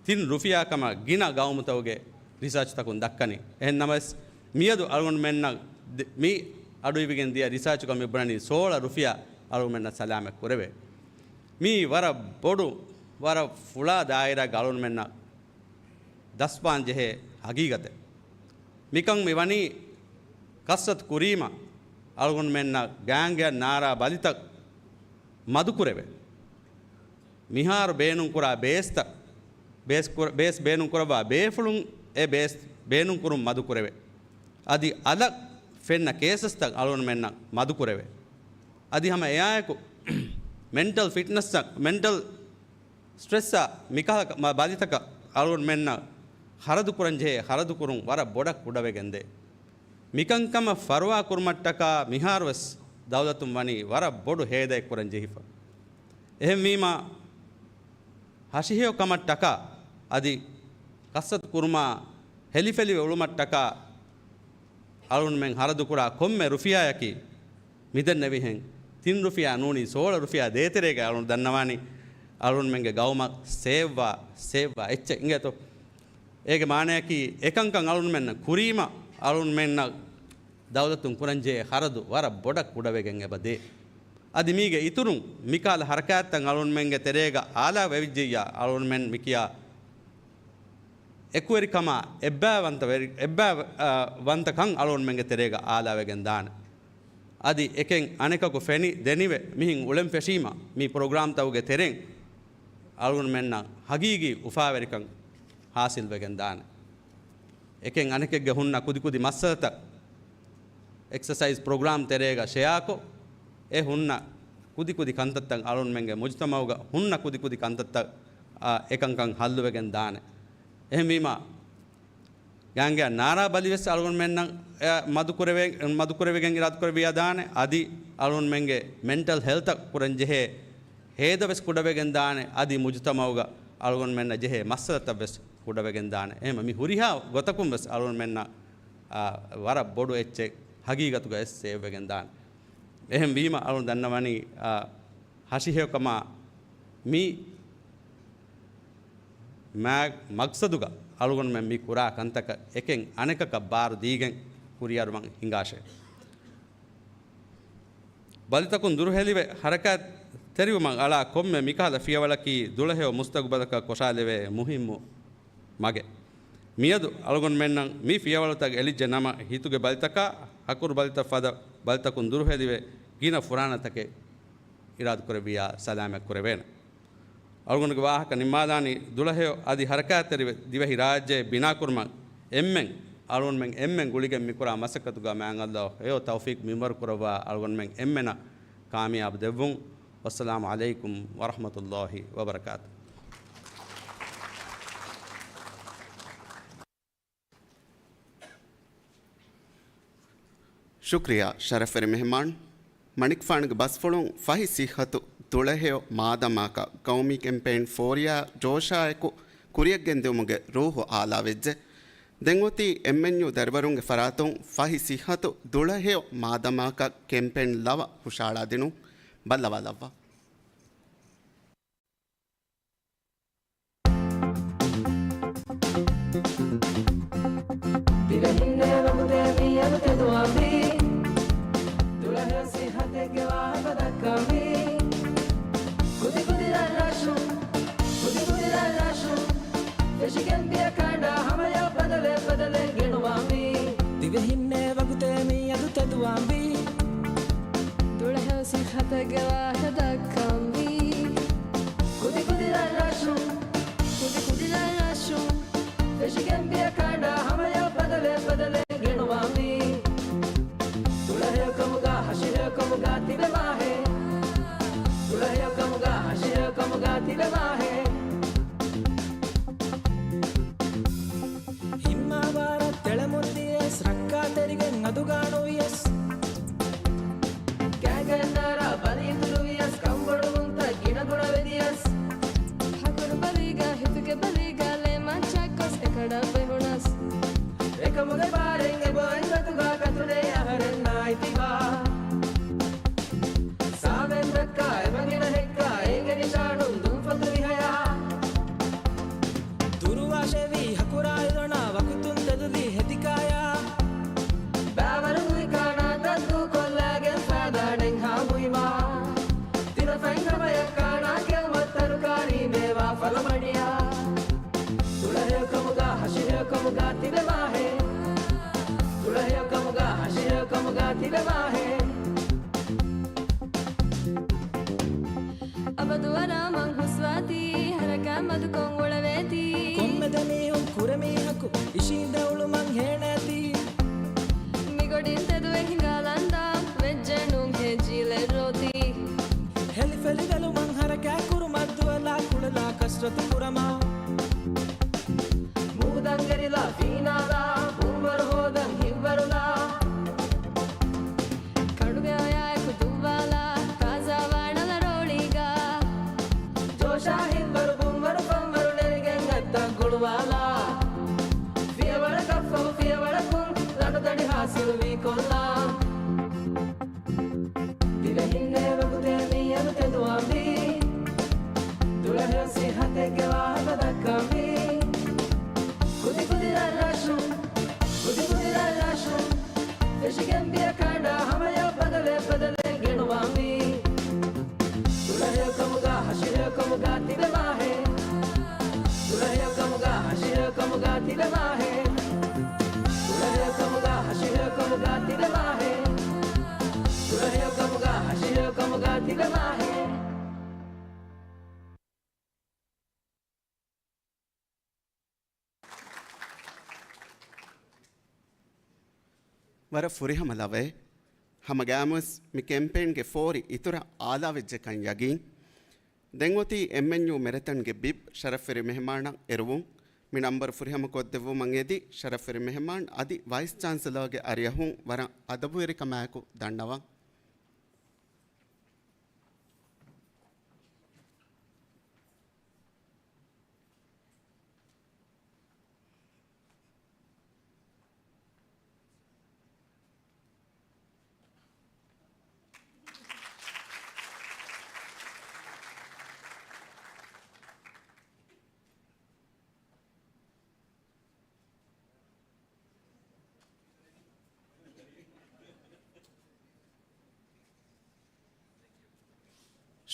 ތިން ރުފިޔާ ކަމަށް ގިނަ ގައުމުތަކުގެ ރިސާޗުތަކުން ދައްކަނީ. އެހެން ނަމަވެސް، މިއަދު އަޅުގަނޑުމެންނަށް ދެ-، މި އަޑުއިވިގެން ދިޔަ ރިސާޗުގަ މި ބުނަނީ ސޯޅަ ރުފިޔާ އަޅުގަނޑުމެންނަށް ސަލާމަތް ކުރެވޭ. މީ ވަރަށް ބޮޑު، ވަރަށް ފުޅާ ދާއިރާގަ އަޅުގަނޑުމެންނަށް ދަސްވާން ޖެހޭ ހަގީގަތެއް. މިކަން މި ވަނީ ކަސްރަތު ކުރީމަ އަޅުގަނޑުމެންނަށް ގާނގެއަށް ނާރާ ބަލިތައް މަދުކުރެވޭ. މިހާރު ބޭނުންކުރާ ބޭސްތައް، ބޭސް ކުރ-، ބޭސް ބޭނުންކުރައްވާ ބޭފުޅުން އެ ބޭސް ބޭނުންކުރުން މަދުކުރެވޭ. އަދި އަލަށް ފެންނަ ކޭސަސްތައް އަޅުގަނޑުމެންނަށް މަދުކުރެވޭ. އަދި ހަމަ އެއާއެކު މެންޓަލް ފިޓްނަސްއަށް، މެންޓަލް ސްޓްރެސްއާ މިކަހަލަ މަ-، ބަލިތަކަށް އަޅުގަނޑުމެންނަށް ޚަރަދު ކުރަން ޖެހޭ ޚަރަދު ކުރުން ވަރަށް ބޮޑަށް ކުޑަވެގެންދޭ. މިކަންކަމަށް ފަރުވާ ކުރުމަށްޓަކާ މިހާރުވެސް ދައުލަތުން ވަނީ ވަރަށް ބޮޑު ހޭދައެއް ކުރަން ޖެހިފަ. އެހެންވީމާ، ހަށިހެޔޮ ކަމަށްޓަކާ އަދި ކަސްރަތު ކުރުމާ ހެލިފެލިވެ އުޅުމަށްޓަކާ އަޅުގަނޑުމެން ޚަރަދުކުރާ ކޮންމެ ރުފިޔާއަކީ މިދެންނެވިހެން ތިން ރުފިޔާ ނޫނީ ސޯޅަ ރުފިޔާ ދޭތެރޭގަ އަޅުގަނޑު ދަންނަވާނީ އަޅުގަނޑުމެންގެ ގައުމަށް ސޭވްވާ، ސޭވްވާ އެއްޗެއް އިނގޭތޯ. އޭގެ މާނައަކީ އެކަންކަން އަޅުގަނޑުމެންނަށް ކުރީމަ އަޅުގަނޑުމެންނަށް ދައުލަތުން ކުރަންޖެހޭ ޚަރަދު ވަރަށް ބޮޑަށް ކުޑަވެގެން އެބަ ދޭ. އަދި މީގެ އިތުރުން މިކަހަލަ ހަރަކާތްތައް އަޅުގަނޑުމެންގެ ތެރޭގަ އާލާ ވެވިއްޖެއްޔާ އަޅުގަނޑުމެން މިކިޔާ އެކުވެރިކަމާ އެއްބައިވަންތަވެރި-، އެއްބައި-، އާ، ވަންތަކަން އަޅުގަނޑުމެންގެ ތެރޭގަ އާލާވެގެން ދާނެ. އަދި އެކެއް އަނެކަކު ފެނި ދެނިވެ މިހިން އުޅެން ފެށީމަ، މި ޕްރޮގްރާމްތަކުގެ ތެރެއިން އަޅުގަނޑުމެންނަށް ހަގީގީ އުފާވެރިކަން ހާސިލްވެގެން ދާނެ. އެކެއް އަނެކެއްގެ ހުންނަ ކުދިކުދި މައްސަލަތައް، އެކްސަސައިޒް ޕްރޮގްރާމް ތެރޭގަ ޝެއާކޮށް، އެ ހުންނަ ކުދިކުދި ކަންތައްތައް އަޅުގަނޑުމެންގެ މުޖުތަމައުގަ ހުންނަ ކުދިކުދި ކަންތައްތައް، އާ، އެކަންކަން ހައްލުވެގެން ދާނެ. އެހެންވީމާ، ގާނގެއަށް ނާރާ ބަލިވެސް އަޅުގަނޑުމެންނަށް، އެ، މަދުކުރެވޭ-، މަދުކުރެވިގެން އިރާދަކުރެއްވިޔާ ދާނެ. އަދި އަޅުގަނޑުމެންގެ މެންޓަލް ހެލްތަށް ކުރަންޖެހޭ ހޭދަވެސް ކުޑަވެގެން ދާނެ. އަދި މުޖުތަމައުގަ އަޅުގަނޑުމެންނަށް ޖެހޭ މައްސަލަތައްވެސް ކުޑަވެގެން ދާނެ. އެހެން މި ހުރިހާ ގޮތަކުންވެސް އަޅުގަނޑުމެންނަށް، އާ، ވަރަށް ބޮޑު އެއްޗެއް ހަގީގަތުގައި ސޭވްވެގެން ދާނެ. އެހެން ވީމަ އަޅުގަނޑު ދަންނަވަނީ، އާ، ހަށިހެޔޮކަމާ މި މާ-، މަގްސަދުގަ އަޅުގަނޑުމެން މި ކުރާ ކަންތަކަށް އެކެއް އަނެކަކަށް ބާރު ދީގެން ކުރިއަރުވަން ހިނގާށޭ. ބަލިތަކުން ދުރުހެލިވެ ހަރަކާތް ތެރިވުމަށް އަޅާ ކޮންމެ މިކަހަލަ ފިޔަވަޅަކީ ދުޅަހެޔޮ މުސްތަގުބަލަކަށް ކޮށާލެވޭ މުހިއްމު މަގެއް. މިއަދު އަޅުގަނޑުމެންނަށް މި ފިޔަވަޅުތައް އެޅިއްޖެ ނަމަ، ހިތުގެ ބަލިތަކާ، ހަކުރު ބަލިތައް ފަދަ ބަލިތަކުން ދުރުހެލިވެ، ގިނަ ފުރާނަތަކެއް އިރާދަކުރެއްވިޔާ ސަލާމަތް ކުރެވޭނެ. އަޅުގަނޑުގެ ވާހަކަ ނިންމާލާނީ ދުޅަހެޔޮ އަދި ހަރަކާތްތެރިވެ ދިވެހި ރާއްޖެ ބިނާކުރުމަށް އެންމެން، އަޅުގަނޑުމެން އެންމެން ގުޅިގެން މިކުރާ މަސައްކަތުގަ މާތް ﷲ ހެޔޮ ތައުފީޤް މިންވަރު ކުރައްވާ އަޅުގަނޑުމެން އެންމެނަށް ކާމިޔާބު ދެއްވުން. ވައްސަލާމު ޢަލައިކުމް ވަރަޙްމަތުﷲ ވަބަރަކާތު. ޝުކްރިޔާ ޝަރަފްވެރި މެހެމާން. މަނިކުފާނުގެ ބަސްފުޅުން ފަހި ޞިއްޙަތު ދުޅަހެޔޮ މާދަމާކަށް ޤައުމީ ކެމްޕޭން ފޯރިޔާ ޖޯޝާއެކު ކުރިޔަށްގެންދިއުމުގެ ރޫޙު އާލާވެއްޖެ. ދެން އޮތީ އެމްއެންޔޫ ދަރިވަރުންގެ ފަރާތުން ފަހި ޞިއްޙަތު ދުޅަހެޔޮ މާދަމާކަށް ކެމްޕޭން ލަވަ ހުށައަޅާދިނުން. ބައްލަވާލައްވާ. ދިވެހިންނޭ ވަގުތޭ މިއަދު ތެދުއަވީ. ދުޅަހެޔޮ ޞިއްޙަތެއްގެ ވާހަކަ ދައްކަމީ. ކުދިކުދި ރަށްރަށުން، ކުދިކުދި ރަށްރަށުން. ފެށިގެން ބިޔަ ކާނޑާ ހަމަޔަށް ބަދަލެއް ބަދަލެއް ގެނުވާންވީ. ދިވެހިންނޭ ވަގުތޭ މިއަދު ތެދުވާންވީ. ދުޅަހެޔޮ ސިއްހަތެއްގެ ވާހަކަ ދައްކަންވީ. ކުދި ކުދި ރަށްރަށުން، ކުދި ކުދި ރަށްރަށުން. ފެށިގެން ބިޔަ ކާނޑާ ހަމަޔަށް ބަދަލެއް ބަދަލެއް ގެނުވާންވީ. ދުޅަހެޔޮކަމުގަ ހަށިހެޔޮކަމުގަ ތިބެ މާހެއް. ދުޅަހެޔޮކަމުގަ ހަށިހެޔޮކަމުގަ ތިބެ މާހެއް. ހިންމާވާރަށް ތެޅެމުން ދިޔަސް، ރައްކާތެރިގެން އަދުގާނުވިޔަސް. ގާތްގަނޑާރާ ބަލި އިތުރު ވިޔަސް، ކަންބޮޑުވުންތައް ގިނަގުނަ ވެދިޔަސް. ހަކުރު ބަލީގަ ހިތުގެ ބަލީގަ ލޭ މައްޗަށް ގޮސް އެކަޑަށް ބެހުނަސް. އެކަމުގެ ބާރެއް އެބައޮތް ގަތުގަ ގަތުނޭ އަހަރެންނާ އިތިބާ. ސާވެން ދައްކާ އެބަ ގިނަ ހެއްކާ އޭގެ ނިޝާނުން ދުންފަތު މިހަޔާ. ދުރުވާށެވީ ހަކުރާ އިރޮނާ ވަކުތުން ތެދުލީ ހެދިކާޔާ. ބާވަރު ނުވި ކާނާތައް ދޫކޮށްލާގެން ފާދާނެން ހާމުއިމާ. ތިލަފަތް ހަމަޔަށް ކާނާ ކެއުމަށް ތަރުކާރީ މޭވާ ފަލަމަޑިޔާ. ދުޅަހެޔޮކަމުގަ ހަށިހެޔޮކަމުގަ ތިބެ މާހެއް. ދުޅަހެޔޮކަމުގަ ހަށިހެޔޮކަމުގަ ތިބެ މާހެއް. އަބަދުވަރާ މަން ހުސްވާތީ، ހަރަކާތް މަދުކޮށް އުޅެވޭތީ. ކޮންމެ ދެމީހުން ކުރެ މީހަކު އިށީނދެ އުޅުމަށް ހޭނޭތީ. މިގޮޑިން ތެދުވެ ހިނގާލަންދާ، ވެއްޖެ ނޫން ހޭ ޖީލެއް ރޯތީ. ހެލިފެލި ދެލުމަށް ހަރަކާތް ކުރުމަށް ދުވަލާ ކުޅެލާ ކަސްރަތު ކުރަމާ. މޫދަން ގެރިލާ ފީނާލާ، ބުންވަރު ހޯދަން ހިއްވަރުލާ. ކަނޑުގެ އޮޔާއެކު ދުއްވާލާ، ތާޒާ ވާނަލަ ރޯޅީގާ. ޖޯޝާ ހިތްވަރު ބުންވަރު ފަންވަރު ނެރިގެން އަތްތައް ގުޅުވާލާ. ފިޔަވަޅަކަށްފަހު ފިޔަވަޅަކުން، ލަނޑުދަނޑި ހާސިލުވީ ކޮށްލާ. ދިވެހިންނޭ ވަގުތޭ މިއަދު ތެދުވާންވީ. ދުޅަހެޔޮ ސިއްހަތެއްގެ ވާހަކަ ދައްކަންވީ. ކުދި ކުދި ރަށްރަށުން، ކުދި ކުދި ރަށްރަށުން. ފެށިގެން ބިޔަ ކާނޑާ ހަމަޔަށް ބަދަލެއް ބަދަލެއް ގެނުވާންވީ. ދުޅަހެޔޮކަމުގަ ހަށިހެޔޮކަމުގަ ތިބެ މާހެއް. ދުޅަހެޔޮކަމުގަ ހަށިހެޔޮކަމުގަ ތިބެ މާހެއް. ދުޅަހެޔޮކަމުގަ ހަށިހެޔޮކަމުގަ ތިބެ މާހެއް. ދުޅަހެޔޮކަމުގަ ހަށިހެޔޮކަމުގަ ތިބެ މާހެއް. ވަރަށް ފުރިހަމަ ލަވައެއް. ހަމަގައިމުވެސް މި ކެމްޕޭންގެ ފޯރި އިތުރަށް އާލާވެއްޖެކަން ޔަގީން. ދެން އޮތީ އެމްއެންޔޫ މެރެތަންގެ ބިބް ޝަރަފްވެރި މެހެމާނަށް އެރުވުން. މި ނަންބަރު ފުރިހަމަ ކޮށްދެއްވުމަށް އެދި ޝަރަފްވެރި މެހެމާން އަދި ވައިސް ޗާންސެލާގެ އަރިއަހުން ވަރަށް އަދަބުވެރިކަމާއެކު ދަންނަވަން.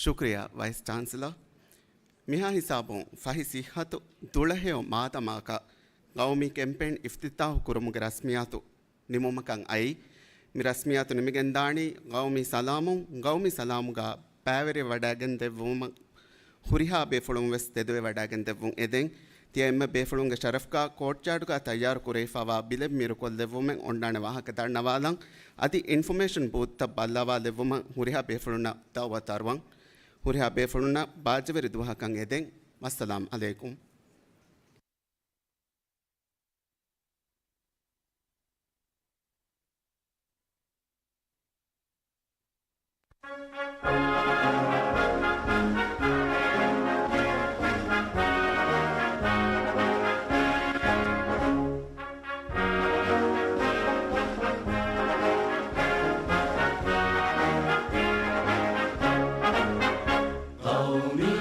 ޝުކްރިޔާ ވައިސް ޗާންސެލަރ. މިހާ ހިސާބުން ފަހި ސިއްހަތު ދުޅަހެޔޮ މާދަމާކަށް ގައުމީ ކެމްޕޭން އިފްތިތާހު ކުރުމުގެ ރަސްމިއްޔާތު ނިމުމަކަށް އައީ. މި ރަސްމިއްޔާތު ނިމިގެންދާނީ ގައުމީ ސަލާމުން. ގައުމީ ސަލާމުގަ ބައިވެރިވެވަޑައިގެން ދެއްވުމަށް ހުރިހާ ބޭފުޅުން ވެސް ތެދުވެވަޑައިގެން ދެއްވުން އެދެން. ތިޔަ އެންމެ ބޭފުޅުންގެ ޝަރަފްގަ ކޯޓްޔާޑުގަ ތައްޔާރު ކުރެވިފައިވާ ބިލެއް މިރުކޮށްލެއްވުމެއް އޮންނާނެ ވާހަކަ ދަންނަވާލަން. އަދި އިންފޮމޭޝަން ބޫތުތައް ބައްލަވާލެއްވުމަށް ހުރިހާ ބޭފުޅުންނަށް ދައުވަތު އަރުވަން. ހުރިހާ ބޭފުޅުންނަށް ބާއްޖަވެރި ދުވަހަކަށް އެދެން. ވައްސަލާމް އަލައިކުމް. ޤައުމީ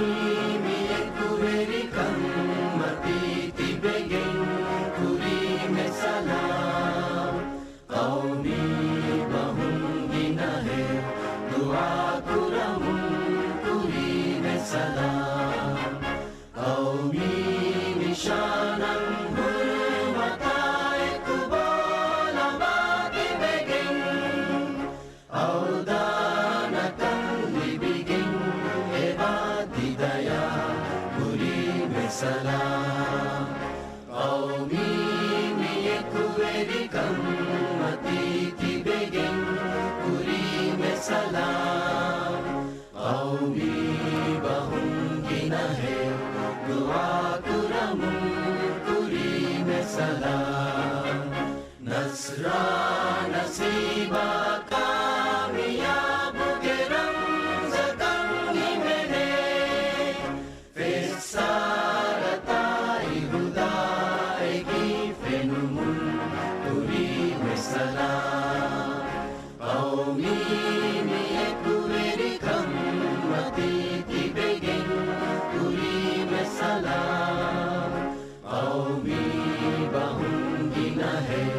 މިއެކުވެރިކަން މަތީ ތިބެގެން ކުރީމެ ސަލާމް. ޤައުމީ ބަހުން ގިނަހެއް ދުޢާކުރަން. މީ މި އެކުވެރިކަން މަތީ ތިބެގެން ކުރީމެ ސަލާމް. ޤައުމީ ބަހުން ގިނަހެޔޮ ދުޢާ ކުރަމުން ކުރީމެ ސަލާމް. ނަޞްރާ ނަސީބާ ކާމިޔާބުގެ ރަމްޒަކަށް ހިމެނޭ. ފެއްސާރަ ތާއި ހުދާއެކީ ފެނުމުން ކުރީމެ ސަލާމް. ޤައުމީ މި އެކުވެރިކަން މަތީ ތިބެގެން ކުރީމެ ސަލާމް. ޤައުމީ ބަހުން ގިނަހެޔޮ